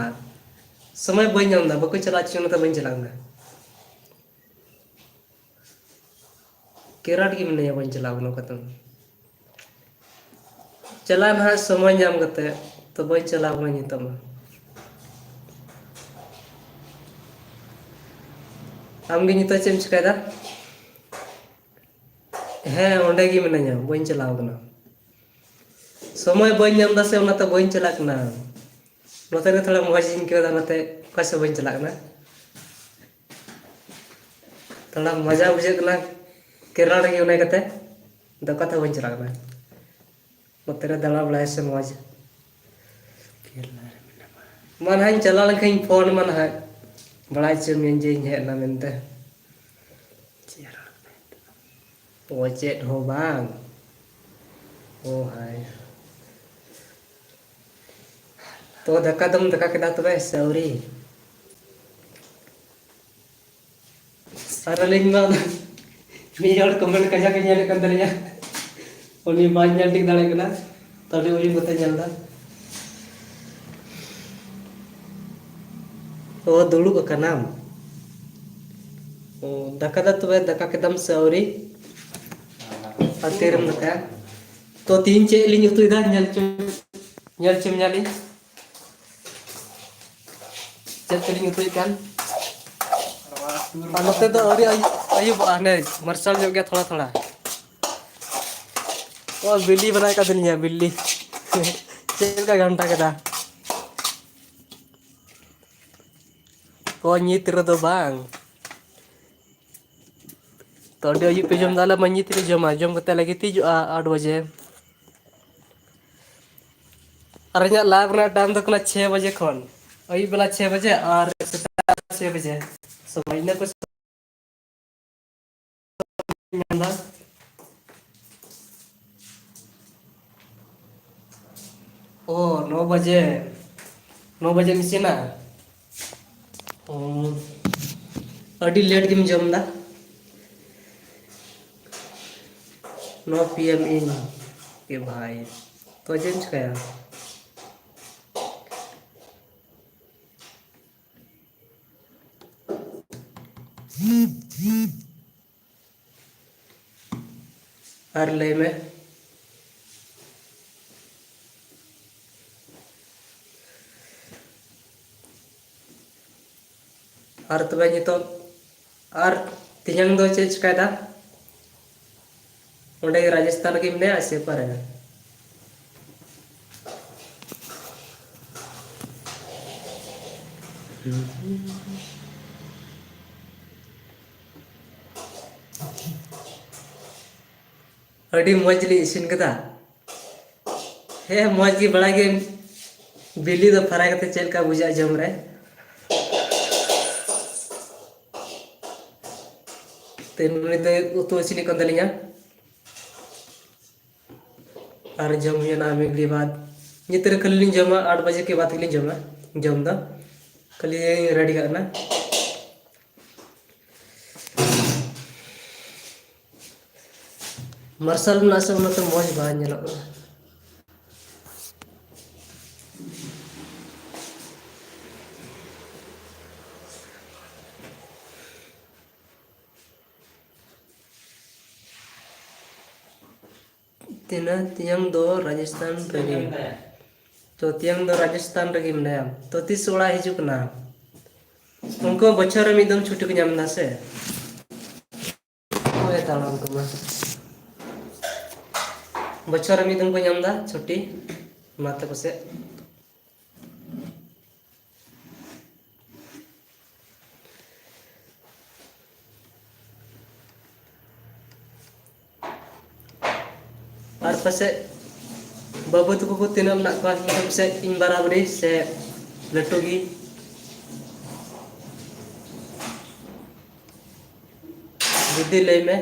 ᱥᱚᱢᱚᱭ ᱵᱟᱹᱧ ᱧᱟᱢ ᱮᱫᱟ, ᱵᱟᱠᱚ ᱪᱟᱞᱟᱣ ᱦᱚᱪᱚᱧ ᱠᱟᱱᱟ, ᱵᱟᱹᱧ ᱪᱟᱞᱟᱣ ᱠᱟᱱᱟ᱾ ᱠᱮᱨᱟᱴ ᱜᱮ ᱢᱤᱱᱟᱹᱧᱟ, ᱵᱟᱹᱧ ᱪᱟᱞᱟᱣ ᱠᱟᱱᱟ ᱚᱠᱟ ᱛᱮᱦᱚᱸ᱾ ᱪᱟᱞᱟᱜ ᱱᱟᱦᱟᱜ ᱥᱚᱢᱚᱭ ᱧᱟᱢ ᱠᱟᱛᱮ, ᱛᱚ ᱵᱟᱹᱧ ᱪᱟᱞᱟᱣ ᱠᱟᱱᱟ ᱱᱤᱛᱚᱜ ᱢᱟ᱾ ᱟᱢᱜᱮ ᱱᱤᱛᱚᱜ ᱪᱮᱫ ᱮᱢ ᱪᱤᱠᱟᱹᱭᱮᱫᱟ? ᱦᱮᱸ, ᱚᱸᱰᱮ ᱜᱮ ᱢᱤᱱᱟᱹᱧᱟ, ᱵᱟᱹᱧ ᱪᱟᱞᱟᱣ ᱠᱟᱱᱟ᱾ ᱥᱚᱢᱚᱭ ᱵᱟᱹᱧ ᱧᱟᱢ ᱮᱫᱟ ᱥᱮ, ᱚᱱᱟᱛᱮ ᱵᱟᱹᱧ ᱪᱟᱞᱟᱜ ᱠᱟᱱᱟ᱾ ᱱᱚᱛᱮ ᱨᱮ ᱛᱷᱚᱲᱟ ᱢᱚᱡᱽ ᱤᱧ ᱟᱹᱭᱠᱟᱹᱣ ᱮᱫᱟ, ᱚᱱᱟᱛᱮ ᱚᱠᱟ ᱥᱮᱫ ᱵᱟᱹᱧ ᱪᱟᱞᱟᱜ ᱠᱟᱱᱟ᱾ ᱛᱷᱚᱲᱟ ᱢᱚᱡᱟ ᱵᱩᱡᱷᱟᱹᱜ ᱠᱟᱱᱟ ᱠᱮᱨᱟᱞᱟ ᱨᱮᱜᱮ ᱚᱱᱟ ᱠᱟᱛᱮ, ᱟᱫᱚ ᱚᱠᱟ ᱛᱮᱦᱚᱸ ᱵᱟᱹᱧ ᱪᱟᱞᱟᱜ ᱠᱟᱱᱟ᱾ ᱱᱚᱛᱮ ᱨᱮ ᱫᱟᱬᱟ ᱵᱟᱲᱟᱭ ᱥᱮ ᱢᱚᱡᱽ᱾ ᱠᱮᱨᱟᱞᱟ ᱨᱮ ᱢᱮᱱᱟᱢᱟ᱾ ᱢᱟ ᱱᱟᱦᱟᱜ ᱤᱧ ᱪᱟᱞᱟᱣ ᱞᱮᱱᱠᱷᱟᱱ ᱤᱧ ᱯᱷᱳᱱ ᱟᱢᱟ ᱱᱟᱦᱟᱜ, ᱵᱟᱲᱟᱭ ᱦᱚᱪᱚ ᱢᱤᱭᱟᱹᱧ ᱡᱮ ᱤᱧ ᱦᱮᱡ ᱮᱱᱟ ᱢᱮᱱᱛᱮ᱾ ᱪᱮᱫ ᱨᱚᱲ ᱢᱮ? ᱚ, ᱪᱮᱫ ᱦᱚᱸ ᱵᱟᱝ᱾ ᱚ ᱦᱟᱭ᱾ ᱛᱚ ᱫᱟᱠᱟ ᱫᱚᱢ ᱫᱟᱠᱟ ᱠᱮᱫᱟ ᱛᱚᱵᱮ ᱥᱮ ᱟᱹᱣᱨᱤ? ᱟᱨ ᱟᱹᱞᱤᱧ ᱢᱟ ᱢᱤᱫ ᱦᱚᱲ ᱠᱚᱢᱮᱱᱴ ᱠᱟᱡᱟᱠ ᱮ ᱧᱮᱞᱮᱫ ᱠᱟᱱ ᱛᱟᱹᱞᱤᱧᱟ, ᱩᱱᱤ ᱵᱟᱭ ᱧᱮᱞ ᱴᱷᱤᱠ ᱫᱟᱲᱮᱭᱟᱜ ᱠᱟᱱᱟ, ᱛᱟᱦᱞᱮ ᱩᱭᱩᱝ ᱠᱟᱛᱮ ᱧᱮᱞ ᱮᱫᱟ᱾ ᱚ, ᱫᱩᱲᱩᱵ ᱟᱠᱟᱱᱟᱢ? ᱚ, ᱫᱟᱠᱟ ᱫᱚ ᱛᱚᱵᱮ ᱫᱟᱠᱟ ᱠᱮᱫᱟᱢ ᱥᱮ ᱟᱹᱣᱨᱤ? ᱟᱨ ᱛᱤᱨᱮᱢ ᱫᱟᱠᱟᱭᱟ? ᱛᱚ, ᱛᱤᱦᱤᱧ ᱪᱮᱫ ᱞᱤᱧ ᱩᱛᱩᱭᱮᱫᱟ? ᱧᱮᱞ ᱪᱚ, ᱧᱮᱞ ᱪᱚ ᱧᱮᱞᱤᱧ᱾ ᱪᱮᱫ ᱛᱮᱞᱤᱧ ᱩᱛᱩᱭᱮᱫ ᱠᱟᱱ? ᱟᱨ ᱱᱚᱛᱮ ᱫᱚ ᱟᱹᱣᱨᱤ ᱟᱹᱭᱩᱵ, ᱟᱹᱭᱩᱵᱚᱜᱼᱟ, ᱦᱟᱱᱮ ᱢᱟᱨᱥᱟᱞ ᱧᱚᱜ ᱜᱮᱭᱟ ᱛᱷᱚᱲᱟ ᱛᱷᱚᱲᱟ᱾ ᱚ, ᱵᱤᱞᱤ ᱵᱮᱱᱟᱣ ᱠᱟᱫ ᱞᱤᱧᱟ, ᱵᱤᱞᱤ᱾ ᱪᱮᱫ ᱞᱮᱠᱟ ᱜᱷᱟᱱᱴᱟ ᱠᱮᱫᱟ? ᱚ, ᱧᱤᱛ ᱨᱮᱫᱚ ᱵᱟᱝ᱾ ᱛᱚ, ᱟᱹᱰᱤ ᱟᱹᱭᱩᱵ ᱯᱮ ᱡᱚᱢ ᱫᱟ, ᱟᱞᱮ ᱢᱟ ᱧᱤᱛ ᱨᱮ ᱡᱚᱢᱟ, ᱡᱚᱢ ᱠᱟᱛᱮ ᱞᱮ ᱜᱤᱛᱤᱡᱚᱜᱼᱟ ᱟᱴ ᱵᱟᱡᱮ᱾ ᱟᱨ ᱤᱧᱟᱹᱜ live ᱨᱮᱱᱟᱜ time ᱫᱚ ᱠᱟᱱᱟ ᱪᱷᱚᱭ ᱵᱟᱡᱮ ᱠᱷᱚᱱ, ᱟᱹᱭᱩᱵ ᱵᱮᱞᱟ ᱪᱷᱚᱭ ᱵᱟᱡᱮ ᱟᱨ ᱥᱮᱛᱟᱜ ᱪᱷᱚᱭ ᱵᱟᱡᱮ ᱥᱚᱢᱚᱭ, ᱤᱱᱟᱹ ᱠᱚ ᱢᱮᱱᱫᱟ᱾ ᱚ, ᱱᱚ ᱵᱟᱡᱮ, ᱱᱚ ᱵᱟᱡᱮᱢ ᱤᱥᱤᱱᱟ? ᱚ, ᱟᱹᱰᱤ late ᱜᱮᱢ ᱡᱚᱢ ᱫᱟ᱾ ᱱᱚ ᱯᱤ ᱮᱢ ᱤᱧ ᱮ ᱵᱷᱟᱭ, ᱛᱚ ᱪᱮᱫ ᱮᱢ ᱪᱤᱠᱟᱹᱭᱟ? ᱟᱨ ᱞᱟᱹᱭ ᱢᱮ᱾ ᱟᱨ ᱛᱚᱵᱮ ᱱᱤᱛᱚᱜ, ᱟᱨ ᱛᱮᱦᱮᱧ ᱫᱚ ᱪᱮᱫ ᱪᱤᱠᱟᱹᱭᱮᱫᱟ? ᱚᱸᱰᱮ ᱜᱮ ᱨᱟᱡᱚᱥᱛᱷᱟᱱ ᱨᱮᱜᱮ ᱢᱮᱱᱟᱭᱟ ᱥᱮ ᱚᱠᱟᱨᱮ? ᱟᱹᱰᱤ ᱢᱚᱡᱽ ᱞᱤᱧ ᱤᱥᱤᱱ ᱠᱮᱫᱟ᱾ ᱦᱮᱸ, ᱢᱚᱡᱽ ᱜᱮ ᱵᱟᱲᱟᱭ ᱜᱮ᱾ ᱵᱤᱞᱤ ᱫᱚ fry ᱠᱟᱛᱮ ᱪᱮᱫ ᱞᱮᱠᱟ ᱵᱩᱡᱷᱟᱹᱜᱼᱟ ᱡᱚᱢ ᱨᱮ? ᱛᱮ ᱱᱩᱭ ᱫᱚ ᱩᱛᱩ ᱤᱥᱤᱱᱚᱜ ᱠᱟᱱ ᱛᱟᱹᱞᱤᱧᱟ᱾ ᱟᱨ ᱡᱚᱢ ᱦᱩᱭᱩᱜᱼᱟ ᱱᱟᱦᱟᱜ ᱢᱤᱫ ᱜᱷᱟᱹᱲᱤ ᱵᱟᱫᱽ᱾ ᱱᱤᱛ ᱨᱮ ᱠᱷᱟᱹᱞᱤ ᱞᱤᱧ ᱡᱚᱢᱟ, ᱟᱴ ᱵᱟᱡᱮ ᱠᱮ ᱵᱟᱫᱽ ᱜᱮᱞᱤᱧ ᱡᱚᱢᱟ᱾ ᱡᱚᱢ ᱫᱚ ᱠᱷᱟᱹᱞᱤ ready ᱠᱟᱜ ᱠᱟᱱᱟ᱾ ᱢᱟᱨᱥᱟᱞ ᱢᱮᱱᱟᱜ ᱥᱮ ᱚᱱᱟᱛᱮ ᱢᱚᱡᱽ ᱵᱟᱝ ᱧᱮᱞᱚᱜ ᱠᱟᱱᱟ᱾ ᱛᱤᱱᱟᱹᱜ ᱛᱮᱭᱟᱝ ᱫᱚ ᱨᱟᱡᱚᱥᱛᱷᱟᱱ ᱨᱮᱜᱮ᱾ ᱛᱚ, ᱛᱮᱭᱟᱝ ᱫᱚ ᱨᱟᱡᱚᱥᱛᱷᱟᱱ ᱨᱮᱜᱮ ᱢᱮᱱᱟᱭᱟ᱾ ᱛᱚ, ᱛᱤᱥ ᱚᱲᱟᱜ ᱦᱤᱡᱩᱜ ᱠᱟᱱᱟ? ᱩᱱᱠᱩ ᱵᱚᱪᱷᱚᱨ ᱨᱮ ᱢᱤᱫ ᱫᱚᱢ ᱪᱷᱩᱴᱤ ᱠᱚ ᱧᱟᱢ ᱮᱫᱟ ᱥᱮ? ᱦᱳᱭ, ᱛᱟᱲᱟᱢ ᱠᱚᱢᱟ᱾ ᱵᱚᱪᱷᱚᱨ ᱨᱮ ᱢᱤᱫ ᱫᱚᱢ ᱠᱚ ᱧᱟᱢ ᱮᱫᱟ ᱪᱷᱩᱴᱤ, ᱚᱱᱟᱛᱮ ᱯᱟᱥᱮᱡ᱾ ᱟᱨ ᱯᱟᱥᱮᱡ ᱵᱟᱹᱵᱩ ᱛᱟᱠᱚ ᱠᱚ ᱛᱤᱱᱟᱹᱜ ᱢᱮᱱᱟᱜ ᱠᱚᱣᱟ, ᱤᱧ ᱯᱟᱥᱮᱡ ᱤᱧ ᱵᱟᱨᱟᱵᱟᱹᱨᱤ ᱥᱮ ᱞᱟᱹᱴᱩ ᱜᱮ? ᱡᱩᱫᱤ ᱞᱟᱹᱭ ᱢᱮ᱾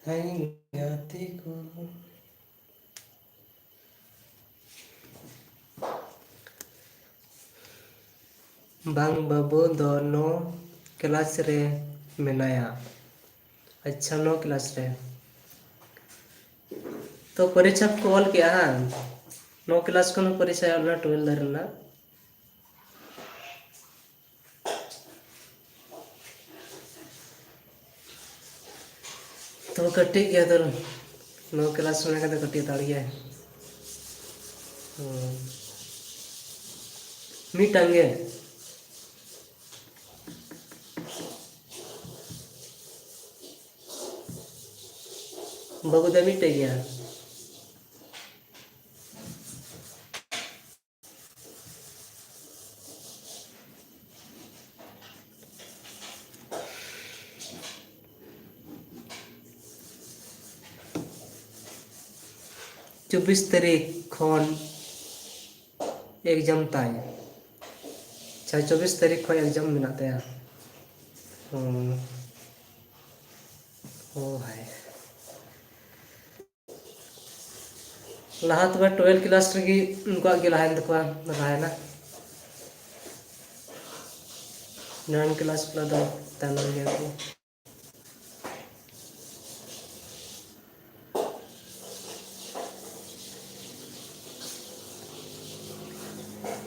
ᱦᱮᱸ, ᱜᱟᱛᱮ ᱠᱚ᱾ ᱵᱟᱝ, ᱵᱟᱹᱵᱩ ᱫᱚ ᱱᱚ ᱠᱞᱟᱥ ᱨᱮ ᱢᱮᱱᱟᱭᱟ᱾ ᱟᱪᱪᱷᱟ, ᱱᱚ ᱠᱞᱟᱥ ᱨᱮ᱾ ᱛᱚ, ᱯᱚᱨᱤᱪᱷᱟ ᱠᱚ ᱚᱞ ᱠᱮᱜᱼᱟ, ᱦᱟᱝ? ᱱᱚ ᱠᱞᱟᱥ ᱠᱷᱚᱱ ᱦᱚᱸ ᱯᱚᱨᱤᱪᱷᱟ ᱚᱞ ᱞᱮᱱᱟ, ᱴᱩᱭᱮᱞᱵᱷ ᱫᱷᱟᱹᱨᱤᱡ ᱨᱮᱱᱟᱜ᱾ ᱛᱚ, ᱠᱟᱹᱴᱤᱡ ᱜᱮᱭᱟ ᱛᱚ, ᱱᱚ ᱠᱞᱟᱥ ᱢᱮᱱᱟᱜ ᱠᱷᱟᱱ ᱫᱚ ᱠᱟᱹᱴᱤᱡ ᱦᱟᱛᱟᱲ ᱜᱮᱭᱟᱭ᱾ ᱦᱩᱸ᱾ ᱢᱤᱫᱴᱟᱝ ᱜᱮ? ᱵᱟᱹᱵᱩ ᱫᱚ ᱢᱤᱫᱴᱮᱡ ᱜᱮᱭᱟ? ᱪᱚᱵᱵᱤᱥ ᱛᱟᱹᱨᱤᱠᱷ ᱠᱷᱚᱱ exam ᱛᱟᱭ᱾ ᱟᱪᱪᱷᱟ, ᱪᱚᱵᱵᱤᱥ ᱛᱟᱹᱨᱤᱠᱷ ᱠᱷᱚᱱ exam ᱢᱮᱱᱟᱜ ᱛᱟᱭᱟ᱾ ᱦᱩᱸ᱾ ᱳ ᱵᱷᱟᱭ᱾ ᱞᱟᱦᱟ ᱛᱚᱵᱮ ᱴᱩᱭᱮᱞᱵᱷ ᱠᱞᱟᱥ ᱨᱮᱜᱮ ᱩᱱᱠᱩᱣᱟᱜ ᱜᱮ ᱞᱟᱦᱟᱭᱮᱱ ᱛᱟᱠᱚᱣᱟ, ᱞᱟᱦᱟᱭᱮᱱᱟ᱾ ᱱᱟᱭᱤᱱ ᱠᱞᱟᱥ ᱵᱟᱞᱟ ᱫᱚ ᱛᱟᱭᱱᱚᱢ ᱜᱮᱭᱟ ᱠᱚ᱾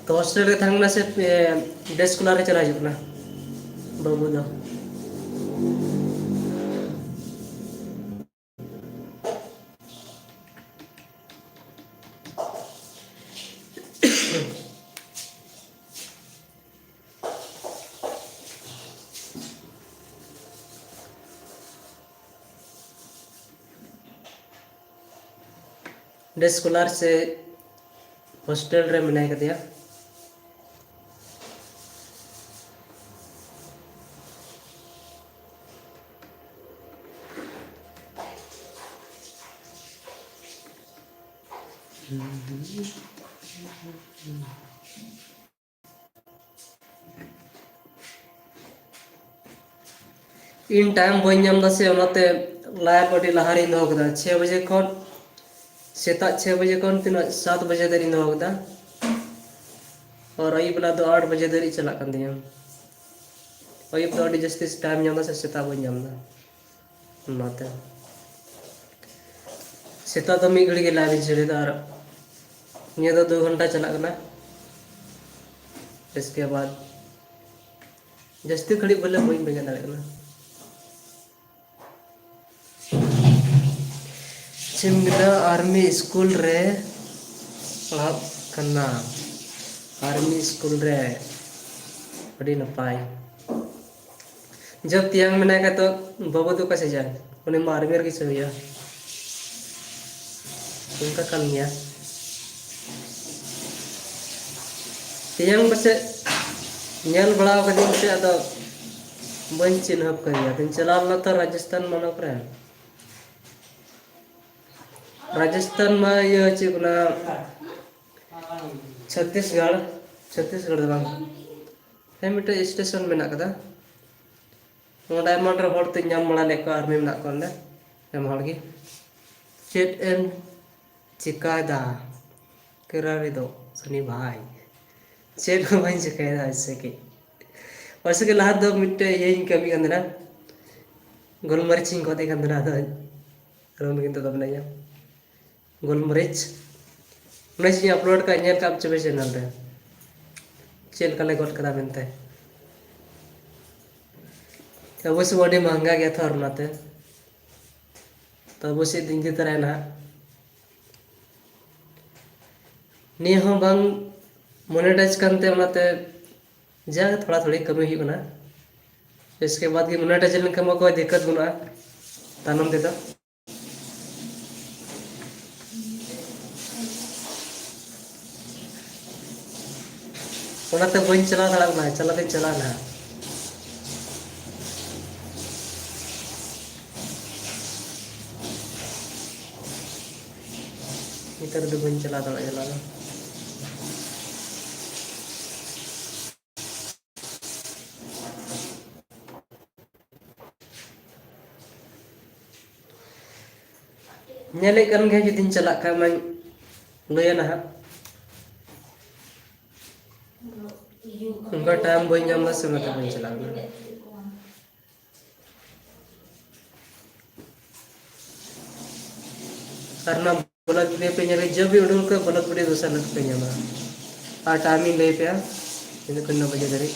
ᱛᱚ ᱦᱳᱥᱴᱮᱞ ᱨᱮ ᱛᱟᱦᱮᱱ ᱠᱟᱱᱟ ᱥᱮ ᱰᱮ ᱥᱠᱚᱞᱟᱨ ᱨᱮ ᱪᱟᱞᱟᱜ ᱦᱤᱡᱩᱜ ᱠᱟᱱᱟ ᱵᱟᱹᱵᱩ ᱫᱚ? ᱰᱮ ᱥᱠᱚᱞᱟᱨ ᱥᱮ ᱦᱳᱥᱴᱮᱞ ᱨᱮ ᱢᱮᱱᱟᱭ ᱠᱟᱫᱮᱭᱟ? ᱤᱧ ᱴᱟᱭᱤᱢ ᱵᱟᱹᱧ ᱧᱟᱢ ᱮᱫᱟ ᱥᱮ, ᱚᱱᱟᱛᱮ ᱞᱟᱭᱤᱵᱷ ᱟᱹᱰᱤ ᱞᱟᱦᱟ ᱨᱤᱧ ᱫᱚᱦᱚ ᱠᱮᱫᱟ᱾ ᱪᱷᱚᱭ ᱵᱟᱡᱮ ᱠᱷᱚᱱ, ᱥᱮᱛᱟᱜ ᱪᱷᱚᱭ ᱵᱟᱡᱮ ᱠᱷᱚᱱ ᱛᱤᱱᱟᱹᱜ ᱥᱟᱛ ᱵᱟᱡᱮ ᱫᱷᱟᱹᱨᱤᱡ ᱤᱧ ᱫᱚᱦᱚ ᱠᱮᱫᱟ᱾ ᱟᱨ ᱟᱹᱭᱩᱵ ᱵᱮᱞᱟ ᱫᱚ ᱟᱴ ᱵᱟᱡᱮ ᱫᱷᱟᱹᱨᱤᱡ ᱪᱟᱞᱟᱜ ᱠᱟᱱ ᱛᱤᱧᱟᱹ᱾ ᱟᱹᱭᱩᱵ ᱫᱚ ᱟᱹᱰᱤ ᱡᱟᱹᱥᱛᱤ ᱴᱟᱭᱤᱢ ᱧᱟᱢ ᱮᱫᱟ ᱥᱮ, ᱥᱮᱛᱟᱜ ᱵᱟᱹᱧ ᱧᱟᱢ ᱮᱫᱟ᱾ ᱚᱱᱟᱛᱮ ᱥᱮᱛᱟᱜ ᱫᱚ ᱢᱤᱫ ᱜᱷᱟᱹᱲᱤ ᱜᱮ ᱞᱟᱭᱤᱵᱷ ᱤᱧ ᱪᱟᱹᱞᱩᱭᱮᱫᱟ ᱟᱨ ᱱᱤᱭᱟᱹ ᱫᱚ ᱫᱩ ᱜᱷᱚᱱᱴᱟ ᱪᱟᱞᱟᱜ ᱠᱟᱱᱟ᱾ ᱤᱥᱠᱮ ᱵᱟᱫ ᱡᱟᱹᱥᱛᱤ ᱜᱷᱟᱹᱲᱤᱡ ᱵᱚᱞᱮ ᱵᱟᱹᱧ ᱵᱮᱸᱜᱮᱫ ᱫᱟᱲᱮᱭᱟᱜ ᱠᱟᱱᱟ᱾ ᱪᱮᱫ ᱮᱢ ᱢᱮᱱᱫᱟ? ᱟᱨᱢᱤ ᱥᱠᱩᱞ ᱨᱮ ᱯᱟᱲᱦᱟᱜ ᱠᱟᱱᱟ᱾ ᱟᱨᱢᱤ ᱥᱠᱩᱞ ᱨᱮ, ᱟᱹᱰᱤ ᱱᱟᱯᱟᱭ᱾ ᱡᱚᱵ ᱛᱮᱭᱟᱝ ᱢᱮᱱᱟᱭ ᱠᱷᱟᱡ ᱛᱚ ᱵᱟᱹᱵᱩ ᱫᱚ ᱚᱠᱟ ᱥᱮᱫ ᱪᱟᱞᱟᱜᱼᱟ? ᱩᱱᱤ ᱢᱟ ᱟᱨᱢᱤ ᱨᱮᱜᱮ ᱪᱟᱹᱞᱩᱭᱟ᱾ ᱚᱱᱠᱟ ᱠᱟᱱ ᱜᱮᱭᱟ᱾ ᱛᱮᱭᱟᱝ ᱯᱟᱥᱮᱡ ᱧᱮᱞ ᱵᱟᱲᱟ ᱠᱟᱹᱫᱤᱧ ᱥᱮ, ᱟᱫᱚ ᱵᱟᱹᱧ ᱪᱤᱱᱦᱟᱹᱯ ᱠᱟᱫᱮᱭᱟ᱾ ᱟᱫᱚᱧ ᱪᱟᱞᱟᱣ ᱞᱮᱱᱟ ᱛᱚ ᱨᱟᱡᱚᱥᱛᱷᱟᱱ ᱢᱟᱱᱚᱠ ᱨᱮ᱾ ᱨᱟᱡᱚᱥᱛᱷᱟᱱ ᱢᱟ ᱤᱭᱟᱹ ᱪᱮᱫ ᱠᱚ ᱢᱮᱱᱟ, ᱪᱷᱚᱛᱤᱥᱜᱚᱲ, ᱪᱷᱚᱛᱤᱥᱜᱚᱲ ᱫᱚ ᱵᱟᱝ, ᱦᱮᱸ, ᱢᱤᱫᱴᱮᱡ ᱥᱴᱮᱥᱚᱱ ᱢᱮᱱᱟᱜ ᱠᱟᱫᱟ᱾ ᱱᱚᱣᱟ ᱰᱟᱭᱢᱚᱱᱰ ᱨᱮ ᱦᱚᱲ ᱛᱮᱧ ᱧᱟᱢ ᱵᱟᱲᱟ ᱞᱮᱫ ᱠᱚᱣᱟ, ᱟᱨᱢᱤ ᱢᱮᱱᱟᱜ ᱠᱚᱣᱟ ᱚᱸᱰᱮ, ᱟᱭᱢᱟ ᱦᱚᱲ ᱜᱮ᱾ ᱪᱮᱫ ᱮᱢ ᱪᱤᱠᱟᱭᱮᱫᱟ ᱠᱮᱨᱟ ᱨᱮᱫᱚ ᱥᱩᱱᱤ ᱵᱷᱟᱭ? ᱪᱮᱫ ᱦᱚᱸ ᱵᱟᱹᱧ ᱪᱤᱠᱟᱹᱭᱮᱫᱟ ᱮᱭᱥᱮ ᱜᱮ᱾ ᱯᱟᱥᱮ ᱜᱮ ᱞᱟᱦᱟ ᱫᱚ ᱢᱤᱫᱴᱮᱡ ᱤᱭᱟᱹᱧ ᱠᱟᱹᱢᱤ ᱠᱟᱱ ᱛᱟᱦᱮᱱᱟ, ᱜᱳᱞᱢᱟᱹᱨᱤᱪ ᱤᱧ ᱜᱚᱫ ᱮᱫ ᱠᱟᱱ ᱛᱟᱦᱮᱱᱟ᱾ ᱟᱫᱚ ᱟᱨᱚ ᱢᱤᱫ ᱫᱚ ᱢᱮᱱᱟᱭᱟ ᱜᱳᱞᱢᱟᱹᱨᱤᱪ, ᱚᱱᱟ ᱪᱮᱫ ᱤᱧ ᱟᱯᱞᱳᱰ ᱠᱟᱜ, ᱧᱮᱞ ᱠᱟᱜ ᱪᱚ ᱯᱮ ᱪᱮᱱᱮᱞ ᱨᱮ ᱪᱮᱫ ᱞᱮᱠᱟ ᱞᱮ ᱜᱚᱫ ᱠᱟᱫᱟ ᱢᱮᱱᱛᱮ᱾ ᱟᱵᱚ ᱥᱮᱫ ᱟᱹᱰᱤ ᱢᱟᱦᱟᱝᱜᱟ ᱜᱮᱭᱟ ᱛᱷᱚᱨ, ᱚᱱᱟᱛᱮ ᱛᱚ ᱟᱵᱚ ᱥᱮᱫ ᱫᱤᱱ ᱜᱮ ᱛᱟᱨᱟᱭ ᱱᱟᱦᱟᱜ᱾ ᱱᱤᱭᱟᱹ ᱦᱚᱸ ᱵᱟᱝ ᱢᱚᱱᱮᱴᱟᱭᱤᱡᱽ ᱠᱟᱱᱛᱮ, ᱚᱱᱟᱛᱮ ᱡᱟ ᱛᱷᱚᱲᱟ ᱛᱷᱚᱲᱤ ᱠᱟᱹᱢᱤ ᱦᱩᱭᱩᱜ ᱠᱟᱱᱟ᱾ ᱤᱥᱠᱮ ᱵᱟᱫ ᱜᱮ ᱢᱚᱱᱮᱴᱟᱭᱤᱡᱽ ᱞᱮᱱᱠᱷᱟᱱ ᱢᱟ ᱠᱳᱭ ᱫᱤᱠᱠᱟᱛ ᱵᱟᱹᱱᱩᱜᱼᱟ ᱛᱟᱭᱱᱚᱢ ᱛᱮᱫᱚ᱾ ᱚᱱᱟᱛᱮ ᱵᱟᱹᱧ ᱪᱟᱞᱟᱣ ᱫᱟᱲᱮᱭᱟᱜ ᱠᱟᱱᱟ, ᱪᱟᱞᱟᱣ ᱫᱚᱧ ᱪᱟᱞᱟᱜᱼᱟ ᱱᱟᱦᱟᱜ᱾ ᱱᱮᱛᱟᱨ ᱫᱚ ᱵᱟᱹᱧ ᱪᱟᱞᱟᱣ ᱫᱟᱲᱮᱭᱟᱜᱼᱟ ᱪᱟᱞᱟᱣ ᱫᱚ᱾ ᱧᱮᱞᱮᱫ ᱠᱟᱱ ᱜᱮᱭᱟ, ᱡᱩᱫᱤᱧ ᱪᱟᱞᱟᱜ ᱠᱷᱟᱱ ᱢᱟᱧ ᱞᱟᱹᱭᱟ ᱱᱟᱦᱟᱜ᱾ ᱚᱱᱠᱟ ᱴᱟᱭᱤᱢ ᱵᱟᱹᱧ ᱧᱟᱢ ᱮᱫᱟ ᱥᱮ, ᱚᱱᱟᱛᱮ ᱵᱟᱹᱧ ᱪᱟᱞᱟᱜ ᱠᱟᱱᱟ᱾ ᱟᱨ ᱚᱱᱟ ᱵᱞᱚᱠ ᱵᱷᱤᱰᱤᱭᱳ ᱯᱮ ᱧᱮᱞᱟ, ᱡᱚᱵ ᱵᱷᱤᱰᱤᱭᱳ ᱩᱰᱩᱠ ᱠᱟᱜ, ᱵᱞᱚᱠ ᱵᱷᱤᱰᱤᱭᱳ ᱫᱚᱥᱟᱨ ᱦᱤᱞᱳᱜ ᱯᱮ ᱧᱟᱢᱟ᱾ ᱟᱨ ᱴᱟᱭᱤᱢ ᱤᱧ ᱞᱟᱹᱭ ᱯᱮᱭᱟ, ᱛᱤᱱᱟᱹᱜ ᱠᱷᱚᱱ ᱱᱚ ᱵᱟᱡᱮ ᱫᱷᱟᱹᱨᱤᱡ᱾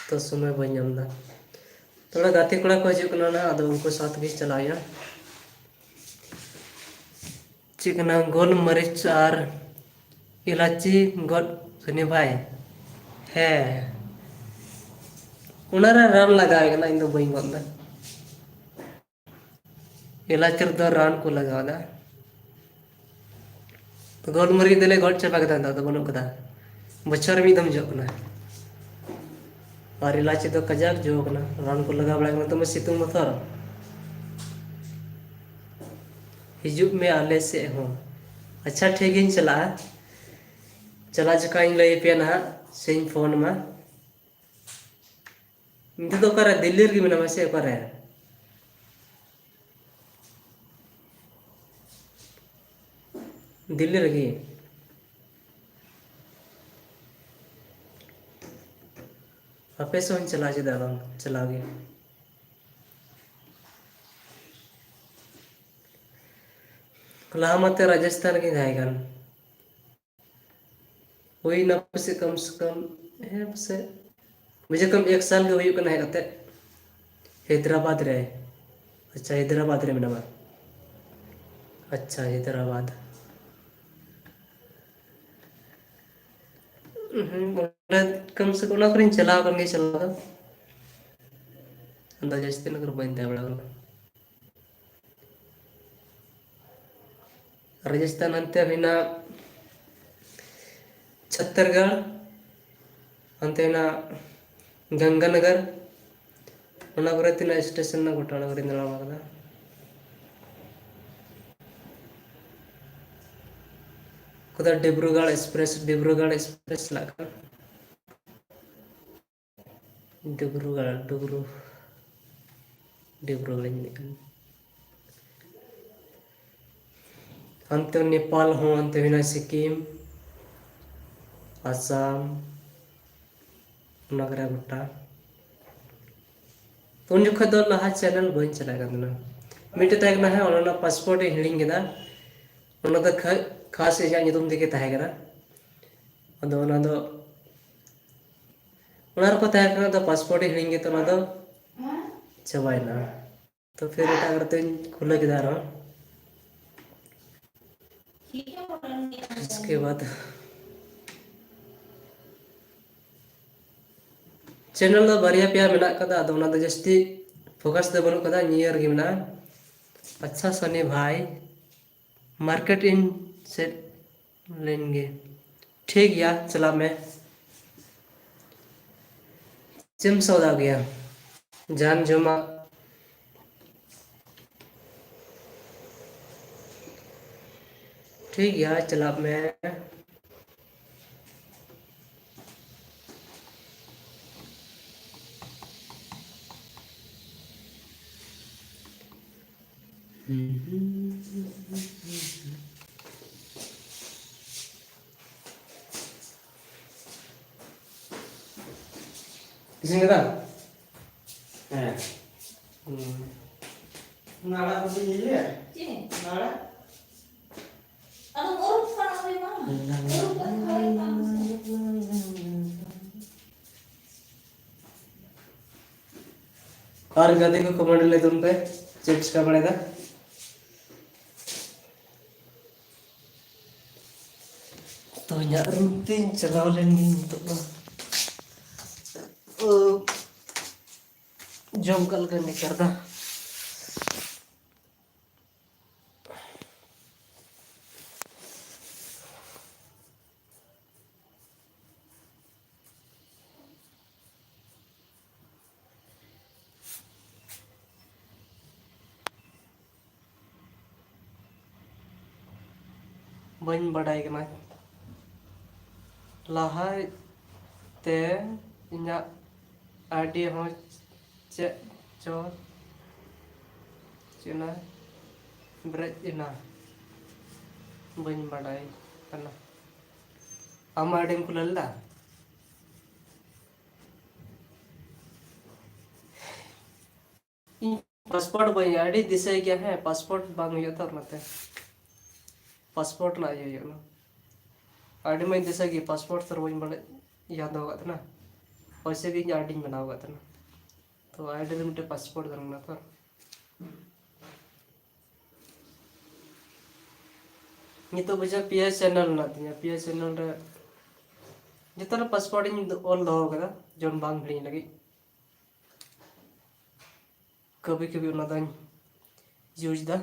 ᱛᱚ ᱥᱚᱢᱚᱭ ᱵᱟᱹᱧ ᱧᱟᱢ ᱮᱫᱟ᱾ ᱛᱷᱚᱲᱟ ᱜᱟᱛᱮ ᱠᱚᱲᱟ ᱠᱚ ᱦᱤᱡᱩᱜ ᱠᱟᱱᱟ ᱱᱟᱦᱟᱜ, ᱟᱫᱚ ᱩᱱᱠᱩ ᱥᱟᱶ ᱛᱮᱜᱮ ᱪᱟᱞᱟᱜ ᱦᱩᱭᱩᱜᱼᱟ᱾ ᱪᱮᱫ ᱠᱟᱱᱟ, ᱜᱳᱞ ᱢᱟᱹᱨᱤᱪ ᱟᱨ ᱤᱞᱟᱪᱤ ᱜᱚᱫ ᱥᱩᱱᱤ ᱵᱷᱟᱭ? ᱦᱮᱸ, ᱚᱱᱟᱨᱮ ᱨᱟᱱ ᱞᱟᱜᱟᱣ ᱠᱟᱱᱟ, ᱤᱧ ᱫᱚ ᱵᱟᱹᱧ ᱜᱚᱫ ᱮᱫᱟ᱾ ᱮᱞᱟᱪ ᱨᱮᱫᱚ ᱨᱟᱱ ᱠᱚ ᱞᱟᱜᱟᱣ ᱮᱫᱟ᱾ ᱜᱚᱞᱢᱟᱹᱨᱤᱪ ᱫᱚᱞᱮ ᱜᱚᱫ ᱪᱟᱵᱟ ᱠᱮᱫᱟ, ᱱᱮᱛᱟᱨ ᱫᱚ ᱵᱟᱹᱱᱩᱜ ᱠᱟᱫᱟ, ᱵᱚᱪᱷᱚᱨ ᱨᱮ ᱢᱤᱫ ᱫᱚᱢ ᱡᱚᱜ ᱠᱟᱱᱟ᱾ ᱟᱨ ᱮᱞᱟᱪ ᱫᱚ ᱠᱟᱡᱟᱠ ᱡᱚ ᱠᱟᱱᱟ, ᱨᱟᱱ ᱠᱚ ᱞᱟᱜᱟᱣ ᱵᱟᱲᱟᱭ ᱠᱟᱱᱟ, ᱫᱚᱢᱮ ᱥᱤᱛᱩᱝ ᱵᱚᱛᱚᱨ᱾ ᱦᱤᱡᱩᱜ ᱢᱮ ᱟᱞᱮ ᱥᱮᱫ ᱦᱚᱸ᱾ ᱟᱪᱪᱷᱟ, ᱴᱷᱤᱠ ᱜᱮᱧ ᱪᱟᱞᱟᱜᱼᱟ᱾ ᱪᱟᱞᱟᱜ ᱡᱚᱠᱷᱟᱡ ᱤᱧ ᱞᱟᱹᱭ ᱟᱯᱮᱭᱟ ᱱᱟᱦᱟᱜ, ᱥᱮᱧ ᱯᱷᱳᱱ ᱟᱢᱟ᱾ ᱱᱤᱛᱚᱜ ᱫᱚ ᱚᱠᱟᱨᱮ? ᱫᱤᱞᱞᱤ ᱨᱮᱜᱮ ᱢᱮᱱᱟᱢᱟ ᱥᱮ ᱚᱠᱟᱨᱮ? ᱫᱤᱞᱞᱤ ᱨᱮᱜᱮ᱾ ᱟᱯᱮ ᱥᱮᱫ ᱦᱚᱸᱧ ᱪᱟᱞᱟᱜᱼᱟ, ᱪᱮᱫᱟᱜ ᱵᱟᱝ? ᱪᱟᱞᱟᱣ ᱜᱮ᱾ ᱞᱟᱦᱟ ᱢᱟᱛᱮ ᱨᱟᱡᱚᱥᱛᱷᱟᱱ ᱨᱮᱜᱮᱧ ᱛᱟᱦᱮᱸ ᱠᱟᱱ᱾ ᱦᱩᱭᱱᱟ ᱯᱟᱥᱮᱡ ᱠᱚᱢ ᱥᱮ ᱠᱚᱢ, ᱦᱮᱸ, ᱯᱟᱥᱮᱡ ᱵᱩᱡᱷᱟᱹᱣ ᱠᱟᱢ ᱮᱠ ᱥᱟᱞ ᱜᱮ ᱦᱩᱭᱩᱜ ᱠᱟᱱᱟ ᱦᱮᱡ ᱠᱟᱛᱮ᱾ ᱦᱟᱭᱫᱨᱟᱵᱟᱫᱽ ᱨᱮ᱾ ᱟᱪᱪᱷᱟ, ᱦᱟᱭᱫᱨᱟᱵᱟᱫᱽ ᱨᱮ ᱢᱮᱱᱟᱢᱟ᱾ ᱟᱪᱪᱷᱟ, ᱦᱟᱭᱫᱨᱟᱵᱟᱫᱽ᱾ ᱦᱩᱸ, ᱚᱸᱰᱮ ᱠᱚᱢ ᱥᱮ ᱠᱚᱢ ᱚᱱᱟ ᱠᱚᱨᱮᱧ ᱪᱟᱞᱟᱣ ᱟᱠᱟᱱ ᱜᱮᱭᱟ ᱪᱟᱞᱟᱣ ᱫᱚ᱾ ᱟᱫᱚ ᱡᱟᱹᱥᱛᱤ ᱚᱱᱟ ᱠᱚᱨᱮ ᱵᱟᱹᱧ ᱛᱟᱦᱮᱸ ᱵᱟᱲᱟ ᱟᱠᱟᱱᱟ᱾ ᱨᱟᱡᱚᱥᱛᱷᱟᱱ ᱦᱟᱱᱛᱮ ᱦᱩᱭᱱᱟ ᱪᱷᱚᱛᱛᱨᱜᱚᱲ, ᱦᱟᱱᱛᱮ ᱦᱩᱭᱱᱟ ᱜᱚᱝᱜᱟᱱᱚᱜᱚᱨ, ᱚᱱᱟ ᱠᱚᱨᱮ ᱛᱤᱱᱟᱹᱜ ᱥᱴᱮᱥᱚᱱ ᱢᱮᱱᱟᱜᱼᱟ ᱜᱚᱴᱟ ᱚᱱᱟ ᱠᱚᱨᱮᱧ ᱫᱟᱬᱟ ᱵᱟᱲᱟ ᱠᱟᱫᱟ᱾ ᱠᱚᱫᱟ ᱰᱤᱵᱽᱨᱩᱜᱚᱲ ᱮᱠᱥᱯᱨᱮᱥ, ᱰᱤᱵᱽᱨᱩᱜᱚᱲ ᱮᱠᱥᱯᱨᱮᱥ ᱪᱟᱞᱟᱜ ᱠᱟᱱᱟ᱾ ᱰᱤᱵᱽᱨᱩᱜᱚᱲ, ᱰᱩᱵᱽᱨᱩ, ᱰᱤᱵᱽᱨᱩᱜᱚᱲ ᱤᱧ ᱢᱮᱱᱮᱫ ᱠᱟᱱ᱾ ᱦᱟᱱᱛᱮ ᱱᱮᱯᱟᱞ ᱦᱚᱸ, ᱦᱟᱱᱛᱮ ᱦᱩᱭᱱᱟ ᱥᱤᱠᱤᱢ, ᱟᱥᱟᱢ, ᱚᱱᱟ ᱠᱚᱨᱮ ᱜᱚᱴᱟ᱾ ᱛᱚ ᱩᱱ ᱡᱚᱠᱷᱚᱱ ᱫᱚ ᱞᱟᱦᱟ ᱪᱮᱱᱮᱞ ᱵᱟᱹᱧ ᱪᱟᱞᱟᱜ ᱠᱟᱱ ᱛᱟᱦᱮᱱᱟ᱾ ᱢᱤᱫᱴᱮᱡ ᱛᱟᱦᱮᱸ ᱠᱟᱱᱟ, ᱦᱮᱸ, ᱚᱱᱟ ᱨᱮᱱᱟᱜ ᱯᱟᱥᱯᱳᱨᱴ ᱤᱧ ᱦᱤᱲᱤᱧ ᱠᱮᱫᱟ᱾ ᱚᱱᱟ ᱫᱚ ᱠᱷᱟ-, ᱠᱷᱟᱥ ᱤᱧᱟᱹᱜ ᱧᱩᱛᱩᱢ ᱛᱮᱜᱮ ᱛᱟᱦᱮᱸ ᱠᱟᱱᱟ᱾ ᱟᱫᱚ ᱚᱱᱟ ᱫᱚ, ᱚᱱᱟ ᱨᱮᱠᱚ ᱛᱟᱦᱮᱸ ᱠᱟᱱᱟ, ᱟᱫᱚ ᱯᱟᱥᱯᱳᱨᱴ ᱤᱧ ᱦᱤᱲᱤᱧ ᱠᱮᱫ ᱛᱮ ᱚᱱᱟ ᱫᱚ ᱪᱟᱵᱟᱭᱮᱱᱟ᱾ ᱛᱚ ᱯᱷᱤᱨ ᱮᱴᱟᱜ ᱠᱟᱨᱛᱮᱧ ᱠᱷᱩᱞᱟᱹᱣ ᱠᱮᱫᱟ ᱟᱨᱦᱚᱸ᱾ ᱤᱥᱠᱮ ᱵᱟᱫ ᱪᱮᱱᱮᱞ ᱫᱚ ᱵᱟᱨᱭᱟ ᱯᱮᱭᱟ ᱢᱮᱱᱟᱜ ᱠᱟᱫᱟ, ᱟᱫᱚ ᱚᱱᱟ ᱫᱚ ᱡᱟᱹᱥᱛᱤ ᱯᱷᱳᱠᱟᱥ ᱫᱚ ᱵᱟᱹᱱᱩᱜ ᱠᱟᱫᱟ, ᱱᱤᱭᱟᱹ ᱨᱮᱜᱮ ᱢᱮᱱᱟᱜᱼᱟ᱾ ᱟᱪᱪᱷᱟ ᱥᱟᱱᱤ ᱵᱷᱟᱭ, ᱢᱟᱨᱠᱮᱴ ᱤᱧ ᱥᱮᱫ ᱞᱮᱱ ᱜᱮ᱾ ᱴᱷᱤᱠ ᱜᱮᱭᱟ, ᱪᱟᱞᱟᱜ ᱢᱮ᱾ ᱪᱮᱫ ᱮᱢ ᱥᱚᱣᱫᱟ ᱟᱹᱜᱩᱭᱟ? ᱡᱟᱦᱟᱱ ᱡᱚᱢᱟᱜ? ᱴᱷᱤᱠ ᱜᱮᱭᱟ, ᱪᱟᱞᱟᱜ ᱢᱮ᱾ ᱤᱥᱤᱱ ᱠᱮᱫᱟ? ᱦᱮᱸ᱾ ᱦᱩᱸ᱾ ᱚᱱᱟ ᱟᱲᱟᱜ ᱫᱚ ᱤᱭᱟᱹ? ᱪᱮᱫ? ᱚᱱᱟ ᱟᱲᱟᱜ? ᱟᱫᱚ ᱚᱨᱩᱯ ᱠᱟᱱᱟ ᱦᱳᱭ ᱢᱟ᱾ ᱚᱨᱩᱯ ᱠᱟᱱᱟ ᱦᱳᱭ ᱢᱟ᱾ ᱟᱨ ᱜᱟᱛᱮ ᱠᱚ comment ᱞᱟᱹᱭ ᱛᱟᱵᱚᱱ ᱯᱮ, ᱪᱮᱫ ᱪᱤᱠᱟ ᱵᱟᱲᱟᱭᱮᱫᱟ? ᱛᱚ, ᱤᱧᱟᱹᱜ room ᱛᱮᱧ ᱪᱟᱞᱟᱣ ᱞᱮᱱ ᱜᱤᱧ ᱱᱤᱛᱚᱜ ᱫᱚ᱾ ᱳ, ᱡᱚᱢ ᱠᱟᱜ ᱞᱮᱠᱟᱧ ᱵᱮᱠᱟᱨ ᱫᱟ᱾ ᱵᱟᱹᱧ ᱵᱟᱰᱟᱭ ᱠᱟᱱᱟ᱾ ᱞᱟᱦᱟ ᱛᱮ ᱤᱧᱟᱹᱜ ID ᱦᱚᱸ ᱪᱮᱫ ᱪᱚ ᱪᱮᱱᱟ ᱵᱨᱮᱡ ᱮᱱᱟ, ᱵᱟᱹᱧ ᱵᱟᱰᱟᱭ ᱠᱟᱱᱟ᱾ ᱟᱢ ID ᱮᱢ ᱠᱷᱩᱞᱟᱹᱣ ᱞᱮᱫᱟ? ᱤᱧ password ᱵᱟᱹᱧ, ID ᱫᱤᱥᱟᱹᱭ ᱜᱮᱭᱟ, ᱦᱮᱸ, password ᱵᱟᱝ ᱦᱩᱭᱩᱜᱼᱟ ᱛᱚ, ᱚᱱᱟᱛᱮ password ᱨᱮᱱᱟᱜ ᱤᱭᱟᱹ ᱦᱩᱭᱩᱜ ᱠᱟᱱᱟ᱾ ID ᱢᱟᱧ ᱫᱤᱥᱟᱹᱭ ᱜᱮ, password ᱛᱚ ᱵᱟᱹᱧ ᱵᱟᱲᱟᱭ, ᱤᱭᱟᱹ ᱫᱚᱦᱚ ᱠᱟᱜ ᱛᱟᱦᱮᱱᱟ, ᱯᱚᱭᱥᱟ ᱜᱮ ᱤᱧ ID ᱧ ᱵᱮᱱᱟᱣ ᱠᱟᱜ ᱛᱟᱦᱮᱱᱟ᱾ ᱛᱚ ID ᱨᱮ ᱢᱤᱫᱴᱮᱱ password ᱛᱟᱦᱮᱸ ᱞᱮᱱᱟ ᱛᱚ᱾ ᱱᱤᱛᱚᱜ ᱵᱩᱡᱷᱟᱹᱣ ᱯᱮᱭᱟ channel ᱢᱮᱱᱟᱜ ᱛᱤᱧᱟ, ᱯᱮᱭᱟ channel ᱨᱮ ᱡᱚᱛᱚ ᱨᱮ password ᱤᱧ ᱚᱞ ᱫᱚᱦᱚ ᱠᱟᱫᱟ, ᱡᱮᱢᱚᱱ ᱵᱟᱝ ᱦᱤᱲᱤᱧ ᱞᱟᱹᱜᱤᱫ᱾ ᱠᱟᱹᱵᱷᱤ ᱠᱟᱹᱵᱷᱤ ᱚᱱᱟ ᱫᱚᱧ use ᱫᱟ᱾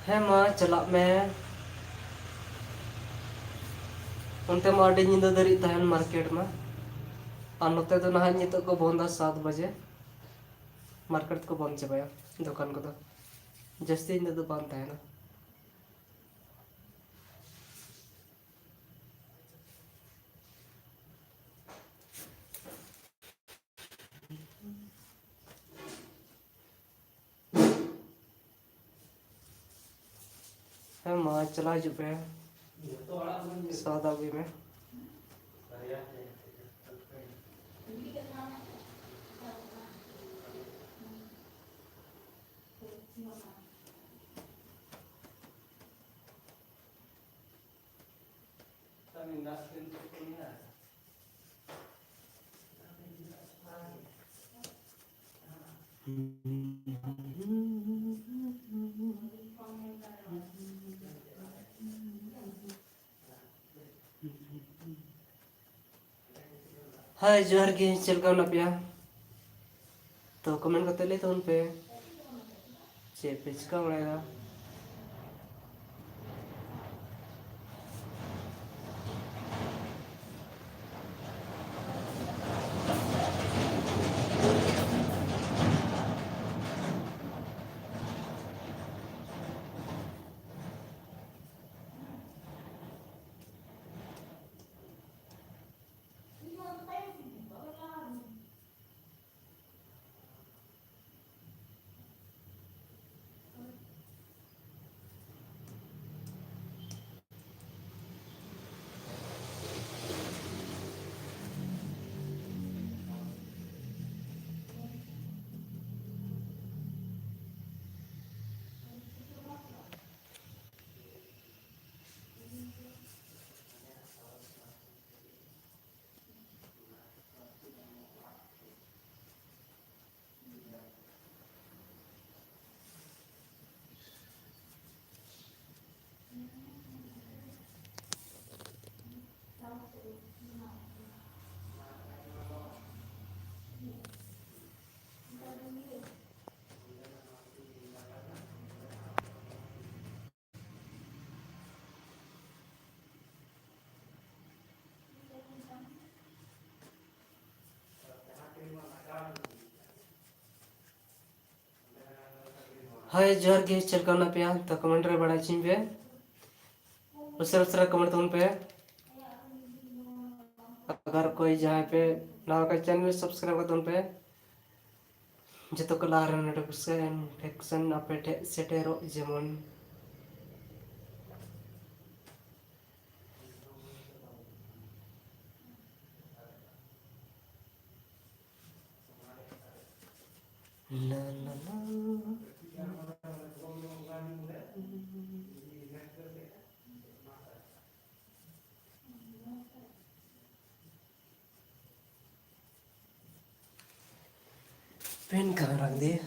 ᱦᱮᱸ ᱢᱟ, ᱪᱟᱞᱟᱜ ᱢᱮ᱾ ᱚᱱᱛᱮ ᱢᱟ ᱟᱹᱰᱤ ᱧᱤᱫᱟᱹ ᱫᱷᱟᱹᱨᱤᱡ ᱛᱟᱦᱮᱱ market ᱢᱟ᱾ ᱟᱨ ᱱᱚᱛᱮ ᱫᱚ ᱱᱟᱦᱟᱜ ᱱᱤᱛᱚᱜ ᱠᱚ ᱵᱚᱱᱫᱟ ᱥᱟᱛ ᱵᱟᱡᱮ᱾ Market ᱠᱚ ᱵᱚᱱᱫ ᱪᱟᱵᱟᱭᱟ, ᱫᱚᱠᱟᱱ ᱠᱚᱫᱚ᱾ ᱡᱟᱹᱥᱛᱤ ᱧᱤᱫᱟᱹ ᱫᱚ ᱵᱟᱝ ᱛᱟᱦᱮᱱᱟ᱾ ᱦᱮᱸ ᱢᱟ, ᱪᱟᱞᱟᱣ ᱦᱤᱡᱩᱜ ᱯᱮ, ᱥᱟᱣᱫᱟ ᱟᱹᱜᱩᱭ ᱢᱮ᱾ ᱦᱳᱭ, ᱡᱚᱦᱟᱨ ᱜᱮ, ᱪᱮᱫ ᱞᱮᱠᱟ ᱢᱮᱱᱟᱜ ᱯᱮᱭᱟ? ᱛᱚ, comment ᱠᱟᱛᱮ ᱞᱟᱹᱭ ᱛᱟᱵᱚᱱ ᱯᱮ, ᱪᱮᱫ ᱯᱮ ᱪᱤᱠᱟ ᱵᱟᱲᱟᱭᱮᱫᱟ? ᱦᱳᱭ, ᱡᱚᱦᱟᱨ ᱜᱮ, ᱪᱮᱫ ᱞᱮᱠᱟ ᱢᱮᱱᱟᱜ ᱯᱮᱭᱟ? ᱛᱚ, comment ᱨᱮ ᱵᱟᱲᱟᱭ ᱦᱚᱪᱚᱧ ᱯᱮ, ᱩᱥᱟᱹᱨᱟ ᱩᱥᱟᱹᱨᱟ comment ᱛᱟᱵᱚᱱ ᱯᱮ᱾ ᱟᱜᱟᱨ ᱠᱳᱭ ᱡᱟᱦᱟᱸᱭ ᱯᱮ ᱱᱟᱣᱟ ᱠᱟᱱ channel subscribe ᱠᱟᱛᱟᱵᱚᱱ ᱯᱮ, ᱡᱚᱛᱚ ᱠᱚ ᱞᱟᱦᱟ ᱨᱮ notification ᱟᱯᱮ ᱴᱷᱮᱱ ᱥᱮᱴᱮᱨᱚᱜ ᱡᱮᱢᱚᱱ᱾ ᱞᱟ, ᱞᱟ, ᱞᱟ᱾ पेन कहाँ रख दिए?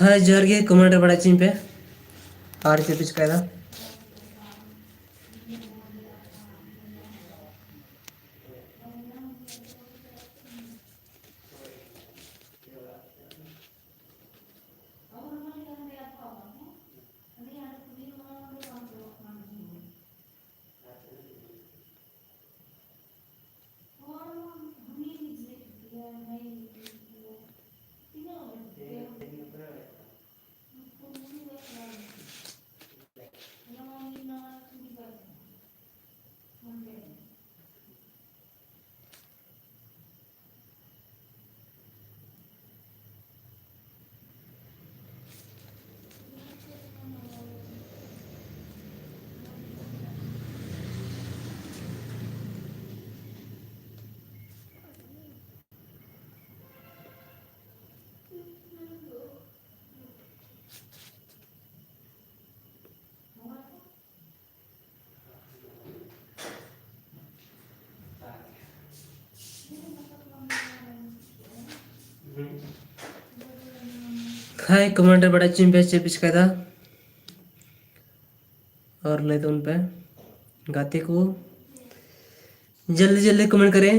ᱦᱮᱸ, ᱡᱚᱦᱟᱨ ᱜᱮ, comment ᱨᱮ ᱵᱟᱲᱟᱭ ᱦᱚᱪᱚᱧ ᱯᱮ᱾ ᱟᱨ ᱪᱮᱫ ᱯᱮ ᱪᱤᱠᱟᱹᱭᱮᱫᱟ? ᱦᱟᱭ, ᱠᱚᱢᱮᱱᱴ ᱨᱮ ᱵᱟᱲᱟᱭ ᱦᱚᱪᱚᱧ ᱯᱮ ᱪᱮᱫ ᱯᱮ ᱪᱤᱠᱟᱹᱭᱮᱫᱟ᱾ ᱟᱨ ᱞᱟᱹᱭ ᱛᱟᱵᱚᱱ ᱯᱮ ᱜᱟᱛᱮ ᱠᱚ, ᱡᱚᱞᱫᱤ ᱡᱚᱞᱫᱤ ᱠᱚᱢᱮᱱᱴ ᱠᱚᱨᱮ᱾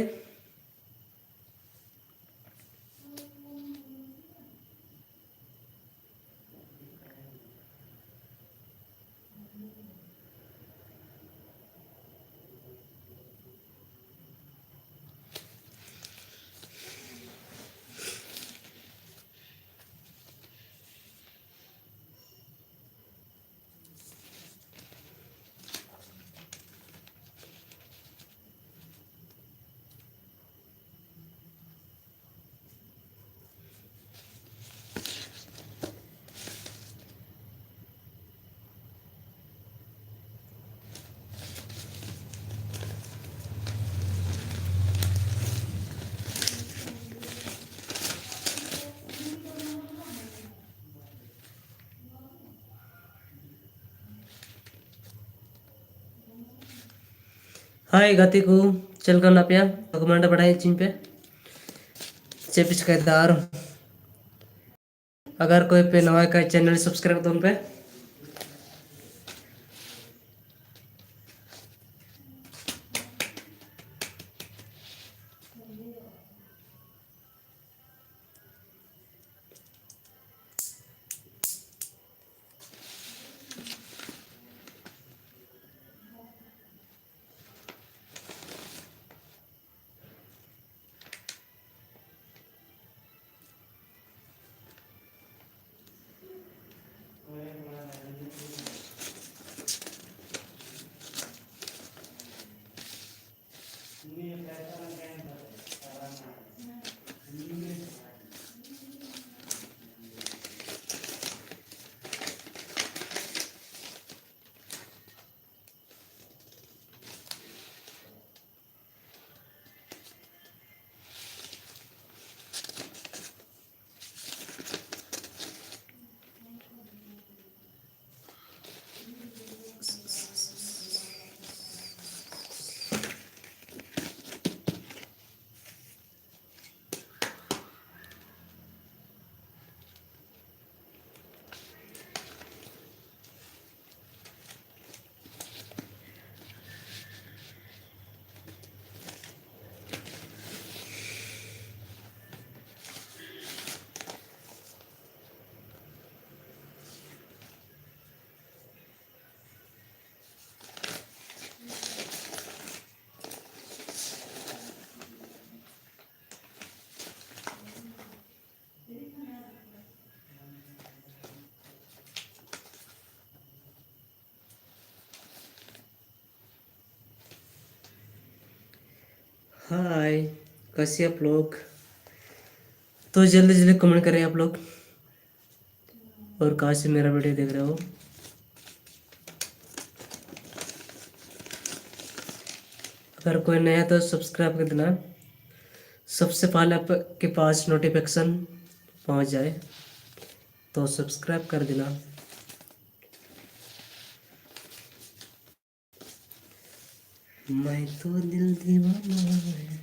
ᱦᱟᱭ ᱜᱟᱛᱮ ᱠᱚ, ᱪᱮᱫ ᱞᱮᱠᱟ ᱢᱮᱱᱟᱜ ᱯᱮᱭᱟ? ᱠᱚᱢᱮᱱᱴ ᱨᱮ ᱵᱟᱲᱟᱭ ᱦᱚᱪᱚᱧ ᱯᱮ ᱪᱮᱫ ᱯᱮ ᱪᱤᱠᱟᱹᱭᱮᱫᱟ᱾ ᱟᱨ ᱟᱜᱟᱨ ᱠᱚᱭ ᱯᱮ ᱱᱟᱣᱟ ᱠᱷᱟᱡ ᱪᱮᱱᱮᱞ ᱥᱟᱵᱥᱠᱨᱟᱭᱤᱵ ᱛᱟᱵᱚᱱ ᱯᱮ᱾ हाय, कैसे आप लोग? तो जल्दी जल्दी कमेंट करें आप लोग, और कहाँ से मेरा वीडियो देख रहे हो। अगर कोई नया है तो सब्सक्राइब कर देना, सबसे पहले आपके पास नोटिफिकेशन पहुंच जाए, तो सब्सक्राइब कर देना। मैं तो दिल दीवाना है।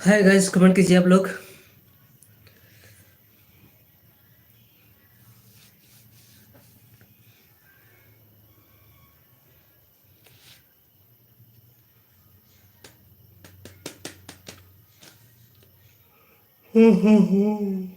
हाय गाइस, कमेंट कीजिए आप लोग। हम्म, हम्म, हम्म।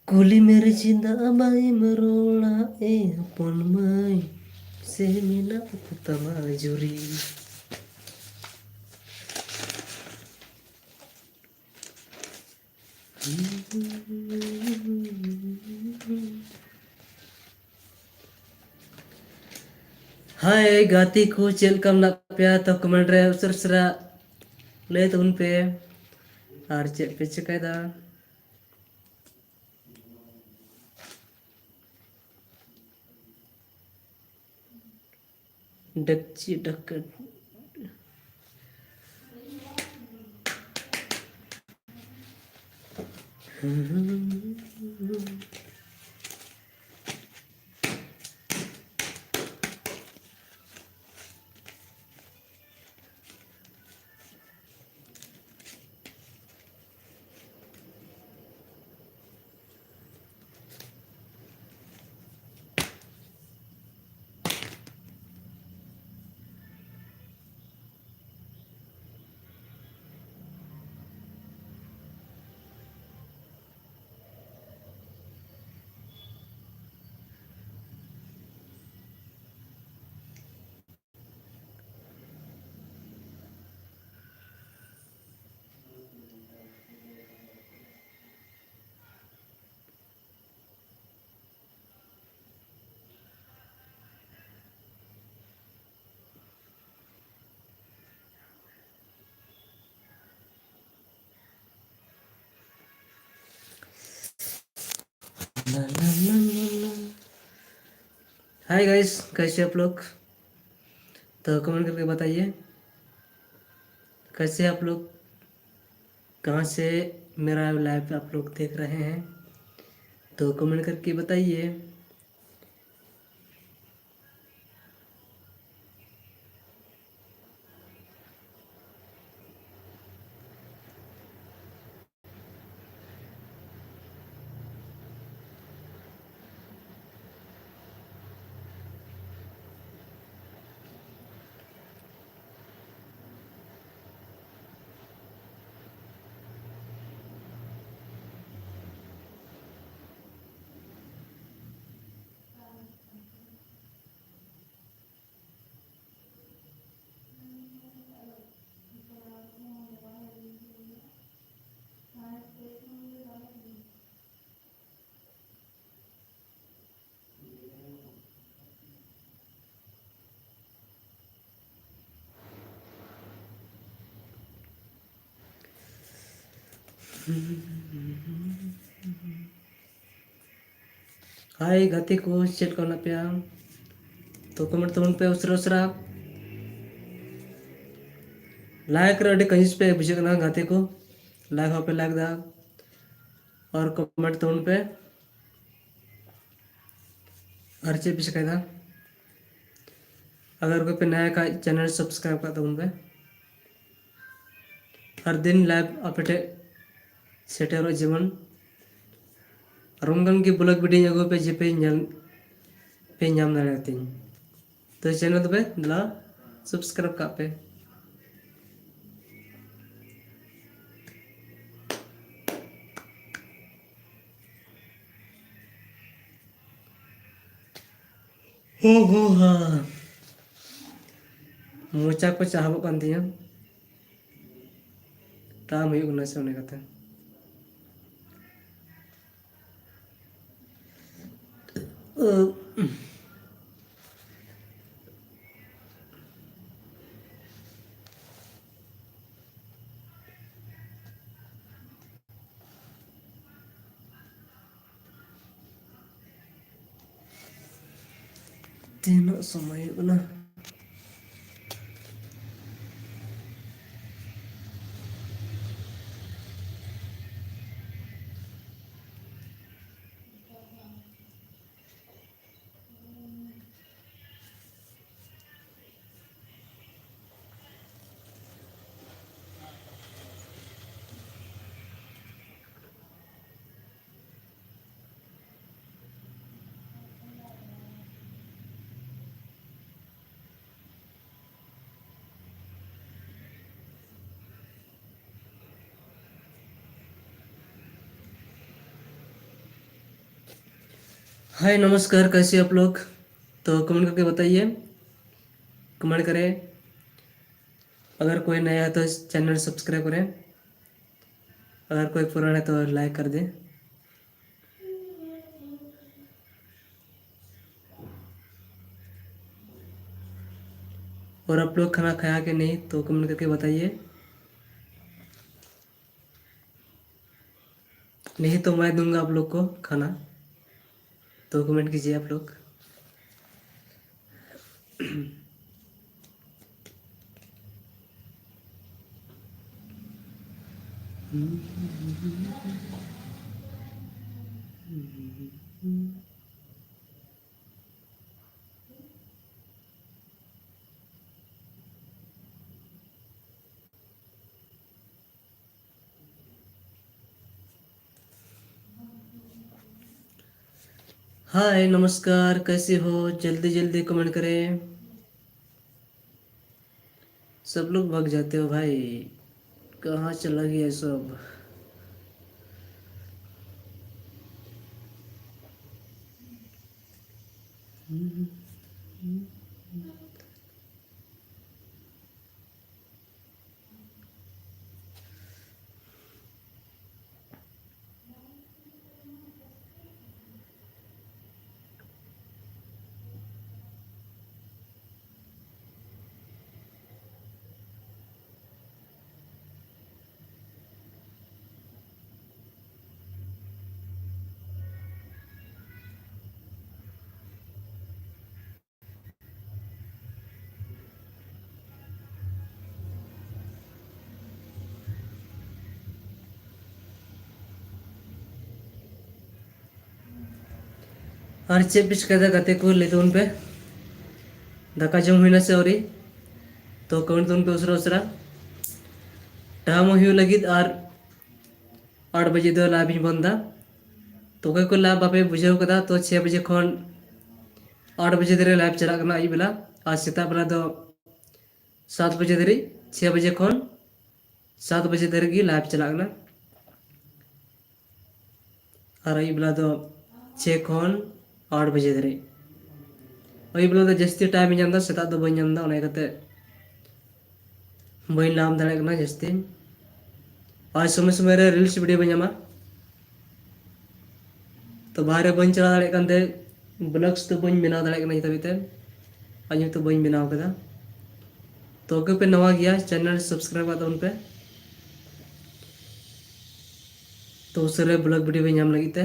ᱠᱩᱞᱤ ᱢᱮᱨᱮ ᱪᱮᱫᱟᱜ ᱵᱟᱭᱮᱢ ᱨᱚᱲᱟ ᱮ ᱦᱚᱯᱚᱱ ᱢᱟᱹᱭ, ᱥᱮ ᱢᱮᱱᱟᱜ ᱠᱚ ᱛᱟᱢᱟ ᱡᱩᱨᱤ? ᱦᱟᱭ ᱜᱟᱛᱮ ᱠᱚ, ᱪᱮᱫ ᱞᱮᱠᱟ ᱢᱮᱱᱟᱜ ᱯᱮᱭᱟ? ᱛᱚ ᱠᱚᱢᱮᱱᱴ ᱨᱮ ᱩᱥᱟᱹᱨᱟ ᱩᱥᱟᱹᱨᱟ ᱞᱟᱹᱭ ᱛᱟᱵᱚᱱ ᱯᱮ, ᱟᱨ ᱪᱮᱫ ᱯᱮ ᱪᱤᱠᱟᱹᱭᱮᱫᱟ? ᱰᱮᱠᱪᱤ ᱰᱟᱠ- हाय गाइस, कैसे आप लोग? तो कमेंट करके बताइए, कैसे आप लोग, कहाँ से मेरा लाइव आप लोग देख रहे हैं, तो कमेंट करके बताइए। ᱦᱟᱭ ᱜᱟᱛᱮ ᱠᱚ, ᱪᱮᱫ ᱞᱮᱠᱟ ᱢᱮᱱᱟᱜ ᱯᱮᱭᱟ? ᱛᱚ comment ᱛᱟᱵᱚᱱ ᱯᱮ ᱩᱥᱟᱹᱨᱟ ᱩᱥᱟᱹᱨᱟ᱾ Like ᱨᱮ ᱟᱹᱰᱤ ᱠᱟᱹᱧᱡᱩᱥ ᱯᱮ ᱵᱩᱡᱷᱟᱹᱜ ᱠᱟᱱᱟ ᱜᱟᱛᱮ ᱠᱚ, like ᱦᱚᱸ ᱯᱮ like ᱫᱟ ᱟᱨ comment ᱛᱟᱵᱚᱱ ᱯᱮ᱾ ᱟᱨ ᱪᱮᱫ ᱯᱮ ᱪᱮᱠᱟᱭᱮᱫᱟ? ᱟᱜᱟᱨ ᱠᱚ ᱯᱮ ᱱᱟᱭᱟ ᱠᱷᱟᱡ channel subscribe ᱠᱟᱜ ᱛᱟᱵᱚᱱ ᱯᱮ᱾ ᱦᱟᱨ ᱫᱤᱱ live ᱟᱯᱮ ᱴᱷᱮᱡ ᱥᱮᱴᱮᱨᱚᱜ ᱡᱮᱢᱚᱱ᱾ ᱟᱨ ᱚᱱᱠᱟᱱ ᱜᱮ vlog video ᱟᱹᱜᱩ ᱯᱮ ᱡᱮ ᱯᱮ ᱧᱮᱞ ᱯᱮ ᱧᱟᱢ ᱫᱟᱲᱮᱭᱟᱛᱤᱧ᱾ ᱛᱚ channel ᱫᱚᱯᱮ ᱫᱮᱞᱟ subscribe ᱠᱟᱜ ᱯᱮ᱾ ᱦᱚ ᱦᱚ ᱦᱟ᱾ ᱢᱚᱪᱟ ᱠᱚ ᱪᱟᱦᱟᱵᱚᱜ ᱠᱟᱱ ᱛᱤᱧᱟᱹ᱾ ᱛᱟᱢ ᱦᱩᱭᱩᱜ ᱠᱟᱱᱟ ᱥᱮ ᱚᱱᱟ ᱠᱟᱛᱷᱟ᱾ ᱛᱤᱱᱟᱹᱜ ᱥᱚᱢᱚᱭ ᱦᱩᱭᱩᱜ ᱠᱟᱱᱟ? हाय नमस्कार, कैसे आप लोग? तो कमेंट करके बताइए, कमेंट करें। अगर कोई नया है तो चैनल सब्सक्राइब करें, अगर कोई पुराना है तो लाइक कर दें। और आप लोग खाना खाया कि नहीं तो कमेंट करके बताइए। नहीं तो मैं दूंगा आप लोग को खाना, तो कमेंट कीजिए आप लोग। हाय, नमस्कार, कैसे हो? जल्दी जल्दी कमेंट करें। सब लोग भाग जाते हो भाई, कहाँ चला गया सब? ᱟᱨ ᱪᱮᱫ ᱯᱮ ᱪᱤᱠᱟᱹᱭᱮᱫᱟ ᱜᱟᱛᱮ ᱠᱚ, ᱞᱟᱹᱭ ᱛᱟᱵᱚᱱ ᱯᱮ᱾ ᱫᱟᱠᱟ ᱡᱚᱢ ᱦᱩᱭᱱᱟ ᱥᱮ ᱟᱹᱣᱨᱤ? ᱛᱚ ᱠᱚᱢᱮᱱᱴ ᱛᱟᱵᱚᱱ ᱯᱮ ᱩᱥᱟᱹᱨᱟ ᱩᱥᱟᱹᱨᱟ᱾ ᱴᱟᱦᱟᱢ ᱦᱩᱭᱩᱜ ᱞᱟᱹᱜᱤᱫ ᱟᱨ ᱟᱴ ᱵᱟᱡᱮ ᱫᱚ ᱞᱟᱭᱤᱵᱷ ᱤᱧ ᱵᱚᱱᱫᱟ᱾ ᱛᱚ ᱚᱠᱚᱭ ᱠᱚ ᱞᱟᱭᱤᱵᱷ ᱵᱟᱯᱮ ᱵᱩᱡᱷᱟᱹᱣ ᱠᱟᱫᱟ, ᱛᱚ ᱪᱷᱮᱭ ᱵᱟᱡᱮ ᱠᱷᱚᱱ ᱟᱴ ᱵᱟᱡᱮ ᱫᱷᱟᱹᱨᱤᱡ ᱞᱟᱭᱤᱵᱷ ᱪᱟᱞᱟᱜ ᱠᱟᱱᱟ ᱟᱹᱭᱩᱵ ᱵᱮᱞᱟ᱾ ᱟᱨ ᱥᱮᱛᱟᱜ ᱵᱮᱞᱟ ᱫᱚ ᱥᱟᱛ ᱵᱟᱡᱮ ᱫᱷᱟᱹᱨᱤᱡ, ᱪᱷᱮᱭ ᱵᱟᱡᱮ ᱠᱷᱚᱱ ᱥᱟᱛ ᱵᱟᱡᱮ ᱫᱷᱟᱹᱨᱤᱡ ᱜᱮ ᱞᱟᱭᱤᱵᱷ ᱪᱟᱞᱟᱜ ᱠᱟᱱᱟ᱾ ᱟᱨ ᱟᱹᱭᱩᱵ ᱵᱮᱞᱟ ᱫᱚ ᱪᱷᱮ ᱠᱷᱚᱱ ᱟᱴ ᱵᱟᱡᱮ ᱫᱷᱟᱹᱨᱤᱡ᱾ ᱟᱹᱭᱩᱵ ᱵᱮᱞᱟ ᱫᱚ ᱡᱟᱹᱥᱛᱤ ᱴᱟᱭᱤᱢ ᱤᱧ ᱧᱟᱢ ᱮᱫᱟ, ᱥᱮᱛᱟᱜ ᱫᱚ ᱵᱟᱹᱧ ᱧᱟᱢ ᱮᱫᱟ, ᱚᱱᱟ ᱤᱭᱠᱟᱹᱛᱮ ᱵᱟᱹᱧ ᱞᱟᱵᱷ ᱫᱟᱲᱮᱭᱟᱜ ᱠᱟᱱᱟ ᱡᱟᱹᱥᱛᱤ᱾ ᱟᱨ ᱥᱚᱢᱚᱭ ᱥᱚᱢᱚᱭ ᱨᱮ ᱨᱤᱞᱥ ᱵᱷᱤᱰᱤᱭᱳ ᱵᱟᱹᱧ ᱧᱟᱢᱟ, ᱛᱚ ᱵᱟᱦᱨᱮ ᱵᱟᱹᱧ ᱪᱟᱞᱟᱣ ᱫᱟᱲᱮᱭᱟᱜ ᱠᱟᱱ ᱛᱮ ᱵᱞᱚᱜᱥ ᱫᱚ ᱵᱟᱹᱧ ᱵᱮᱱᱟᱣ ᱫᱟᱲᱮᱭᱟᱜ ᱠᱟᱱᱟ ᱱᱤᱛ ᱦᱟᱹᱵᱤᱡ ᱛᱮ, ᱟᱨ ᱱᱤᱛ ᱦᱚᱸ ᱵᱟᱹᱧ ᱵᱮᱱᱟᱣ ᱠᱟᱫᱟ᱾ ᱛᱚ ᱚᱠᱚᱭ ᱯᱮ ᱱᱟᱣᱟ ᱜᱮᱭᱟ, ᱪᱮᱱᱮᱞ ᱥᱟᱵᱥᱠᱨᱟᱭᱤᱵ ᱠᱟᱜ ᱛᱟᱵᱚᱱ ᱯᱮ᱾ ᱛᱚ ᱩᱥᱟᱹᱨᱟ ᱵᱞᱚᱜ ᱵᱷᱤᱰᱤᱭᱳ ᱵᱮᱱ ᱧᱟᱢ ᱞᱟᱹᱜᱤᱫ ᱛᱮ᱾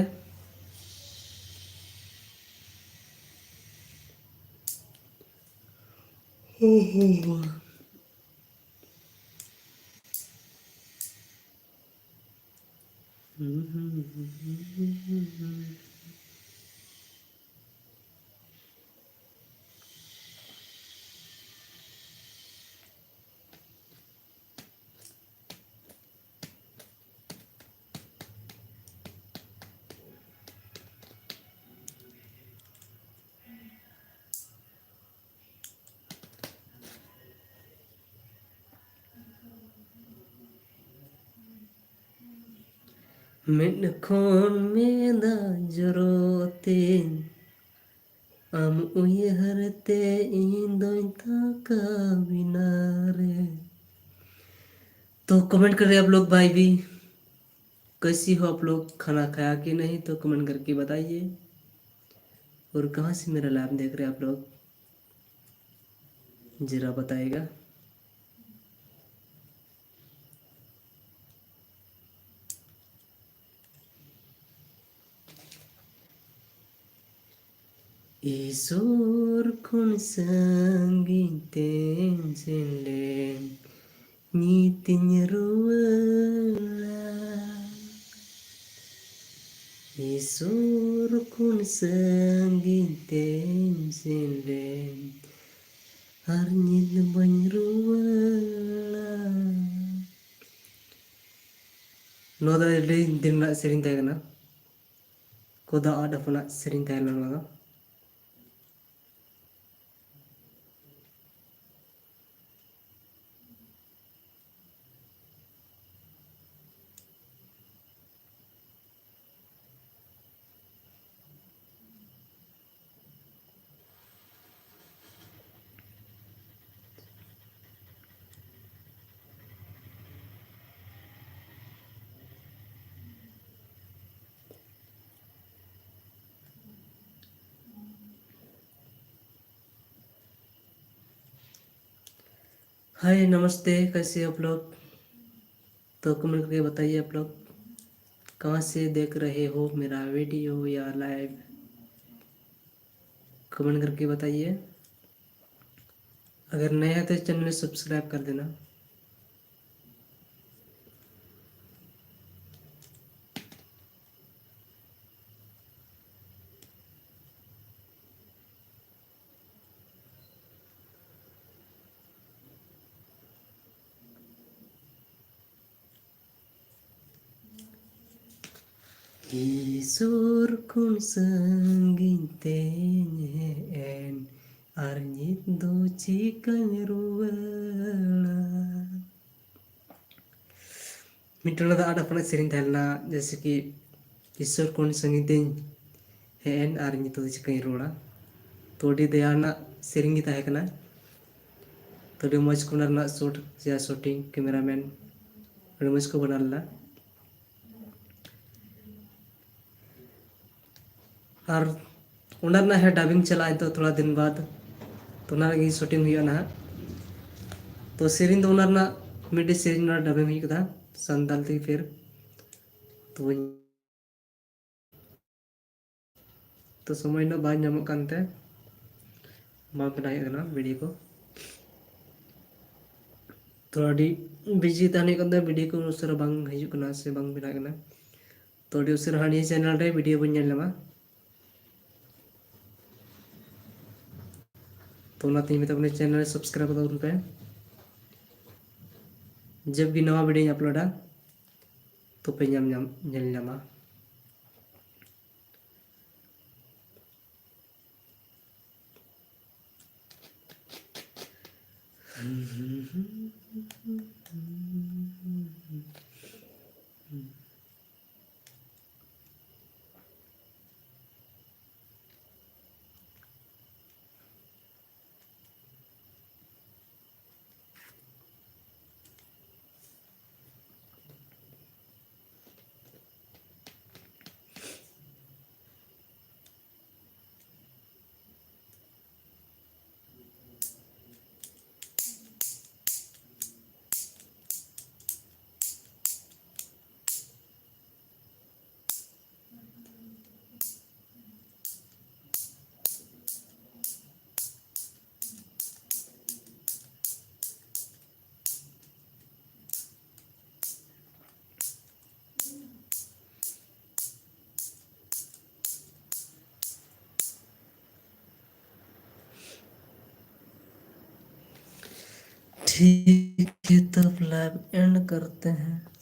ᱢᱮᱫ ᱠᱷᱚᱱ ᱢᱮᱫ ᱡᱚᱨᱚ ᱛᱤᱧ, ᱟᱢ ᱩᱭᱦᱟᱹᱨ ᱛᱮ ᱤᱧ ᱫᱚᱧ ᱛᱟᱠᱟᱣᱤᱱᱟ ᱨᱮ᱾ तो कमेंट करें आप लोग भाई भी, कैसी हो आप लोग, खाना खाया कि नहीं, तो कमेंट करके बताइए। और कहाँ से मेरा लाइव देख रहे हैं आप लोग, जरा बताइएगा। ईश्वर कौन संगीतें झेले नीतिन रुवला। ईश्वर कौन संगीतें झेले ᱟᱨ ᱧᱤᱫ ᱵᱟᱹᱧ ᱨᱩᱣᱟᱹᱲᱟ᱾ ᱱᱚᱣᱟ ᱫᱚ ᱟᱹᱰᱤ ᱫᱤᱱ ᱨᱮᱱᱟᱜ ᱥᱮᱨᱮᱧ ᱛᱟᱦᱮᱸ ᱠᱟᱱᱟ᱾ ᱠᱚᱫᱟ ᱟᱫ ᱦᱚᱯᱚᱱᱟᱜ ᱥᱮᱨᱮᱧ ᱛᱟᱦᱮᱸ ᱞᱮᱱᱟ ᱱᱚᱣᱟ ᱫᱚ᱾ हाय, नमस्ते, कैसे आप लोग? तो कमेंट करके बताइए आप लोग, कहाँ से देख रहे हो मेरा वीडियो या लाइव, कमेंट करके बताइए। अगर नए हैं तो चैनल सब्सक्राइब कर देना। ᱤᱥᱚᱨ ᱠᱷᱚᱱ ᱥᱟᱺᱜᱤᱧ ᱛᱮᱧ ᱦᱮᱡ ᱮᱱ, ᱟᱨ ᱱᱤᱛ ᱫᱚ ᱪᱤᱠᱟᱹᱧ ᱨᱩᱣᱟᱹᱲᱟ? ᱢᱤᱫᱴᱟᱝ ᱚᱱᱟ ᱫᱚ ᱟᱹᱰᱤ ᱟᱯᱱᱟᱜ ᱥᱮᱨᱮᱧ ᱛᱟᱦᱮᱸ ᱞᱮᱱᱟ, ᱡᱮᱭᱥᱮ ᱠᱤ ᱤᱥᱚᱨ ᱠᱷᱚᱱ ᱥᱟᱺᱜᱤᱧ ᱛᱮᱧ ᱦᱮᱡ ᱮᱱ, ᱟᱨ ᱱᱤᱛᱚᱜ ᱫᱚ ᱪᱤᱠᱟᱹᱧ ᱨᱩᱣᱟᱹᱲᱟ᱾ ᱛᱚ ᱟᱹᱰᱤ ᱫᱟᱭᱟ ᱨᱮᱱᱟᱜ ᱥᱮᱨᱮᱧ ᱜᱮ ᱛᱟᱦᱮᱸ ᱠᱟᱱᱟ᱾ ᱛᱚ ᱟᱹᱰᱤ ᱢᱚᱡᱽ ᱠᱚ ᱚᱱᱟ ᱨᱮᱱᱟᱜ ᱥᱩᱴ ᱥᱮ ᱥᱩᱴᱤᱝ, ᱠᱮᱢᱮᱨᱟᱢᱮᱱ ᱟᱹᱰᱤ ᱢᱚᱡᱽ ᱠᱚ ᱵᱮᱱᱟᱣ ᱞᱮᱫᱟ᱾ ᱟᱨ ᱚᱱᱟ ᱨᱮᱱᱟᱜ ᱦᱮᱸ ᱰᱟᱵᱤᱝ ᱪᱟᱞᱟᱜᱼᱟ ᱱᱤᱛᱚᱜ ᱛᱷᱚᱲᱟ ᱫᱤᱱ ᱵᱟᱫ, ᱛᱚ ᱚᱱᱟ ᱞᱟᱹᱜᱤᱫ ᱥᱩᱴᱤᱝ ᱦᱩᱭᱩᱜᱼᱟ ᱱᱟᱦᱟᱜ᱾ ᱛᱚ ᱥᱮᱨᱮᱧ ᱫᱚ ᱚᱱᱟ ᱨᱮᱱᱟᱜ ᱢᱤᱫᱴᱮᱡ ᱥᱮᱨᱮᱧ ᱚᱱᱟ ᱰᱟᱵᱤᱝ ᱦᱩᱭᱩᱜ ᱠᱟᱱᱟ ᱥᱟᱱᱛᱟᱲ ᱛᱮ ᱯᱷᱤᱨ᱾ ᱛᱚ ᱛᱚ ᱥᱚᱢᱚᱭ ᱩᱱᱟᱹᱜ ᱵᱟᱝ ᱧᱟᱢᱚᱜ ᱠᱟᱱᱛᱮ ᱵᱟᱝ ᱵᱮᱱᱟᱣ ᱦᱩᱭᱩᱜ ᱠᱟᱱᱟ ᱵᱷᱤᱰᱤᱭᱳ ᱠᱚ᱾ ᱛᱚ ᱟᱹᱰᱤ ᱵᱤᱡᱤ ᱛᱟᱦᱮᱱ ᱦᱩᱭᱩᱜ ᱠᱟᱱ ᱛᱟᱦᱮᱸ, ᱵᱷᱤᱰᱤᱭᱳ ᱠᱚ ᱩᱥᱟᱹᱨᱟ ᱵᱟᱝ ᱦᱤᱡᱩᱜ ᱠᱟᱱᱟ ᱥᱮ ᱵᱟᱝ ᱵᱮᱱᱟᱜ ᱠᱟᱱᱟ᱾ ᱛᱚ ᱟᱹᱰᱤ ᱩᱥᱟᱹᱨᱟ ᱦᱟᱸᱜ ᱱᱤᱭᱟᱹ ᱪᱮᱱᱮᱞ ᱨᱮ ᱵᱷᱤᱰᱤᱭᱳ ᱵᱚᱱ ᱧᱮᱞ ᱧᱟᱢᱟ᱾ ᱛᱚ ᱚᱱᱟᱛᱮᱧ ᱢᱮᱛᱟ ᱵᱚᱱᱟ ᱪᱮᱱᱮᱞ ᱨᱮ ᱥᱟᱵᱥᱠᱨᱟᱭᱤᱵ ᱛᱟᱵᱚᱱ ᱯᱮ, ᱡᱚᱵ ᱜᱮ ᱱᱟᱣᱟ ᱵᱷᱤᱰᱤᱭᱳᱧ ᱟᱯᱞᱳᱰᱟ ᱛᱚᱯᱮ ᱧᱟᱢ ᱧᱟᱢ ᱧᱮᱞ ᱧᱟᱢᱟ᱾ ठीक है, तब लाइव एंड करते हैं।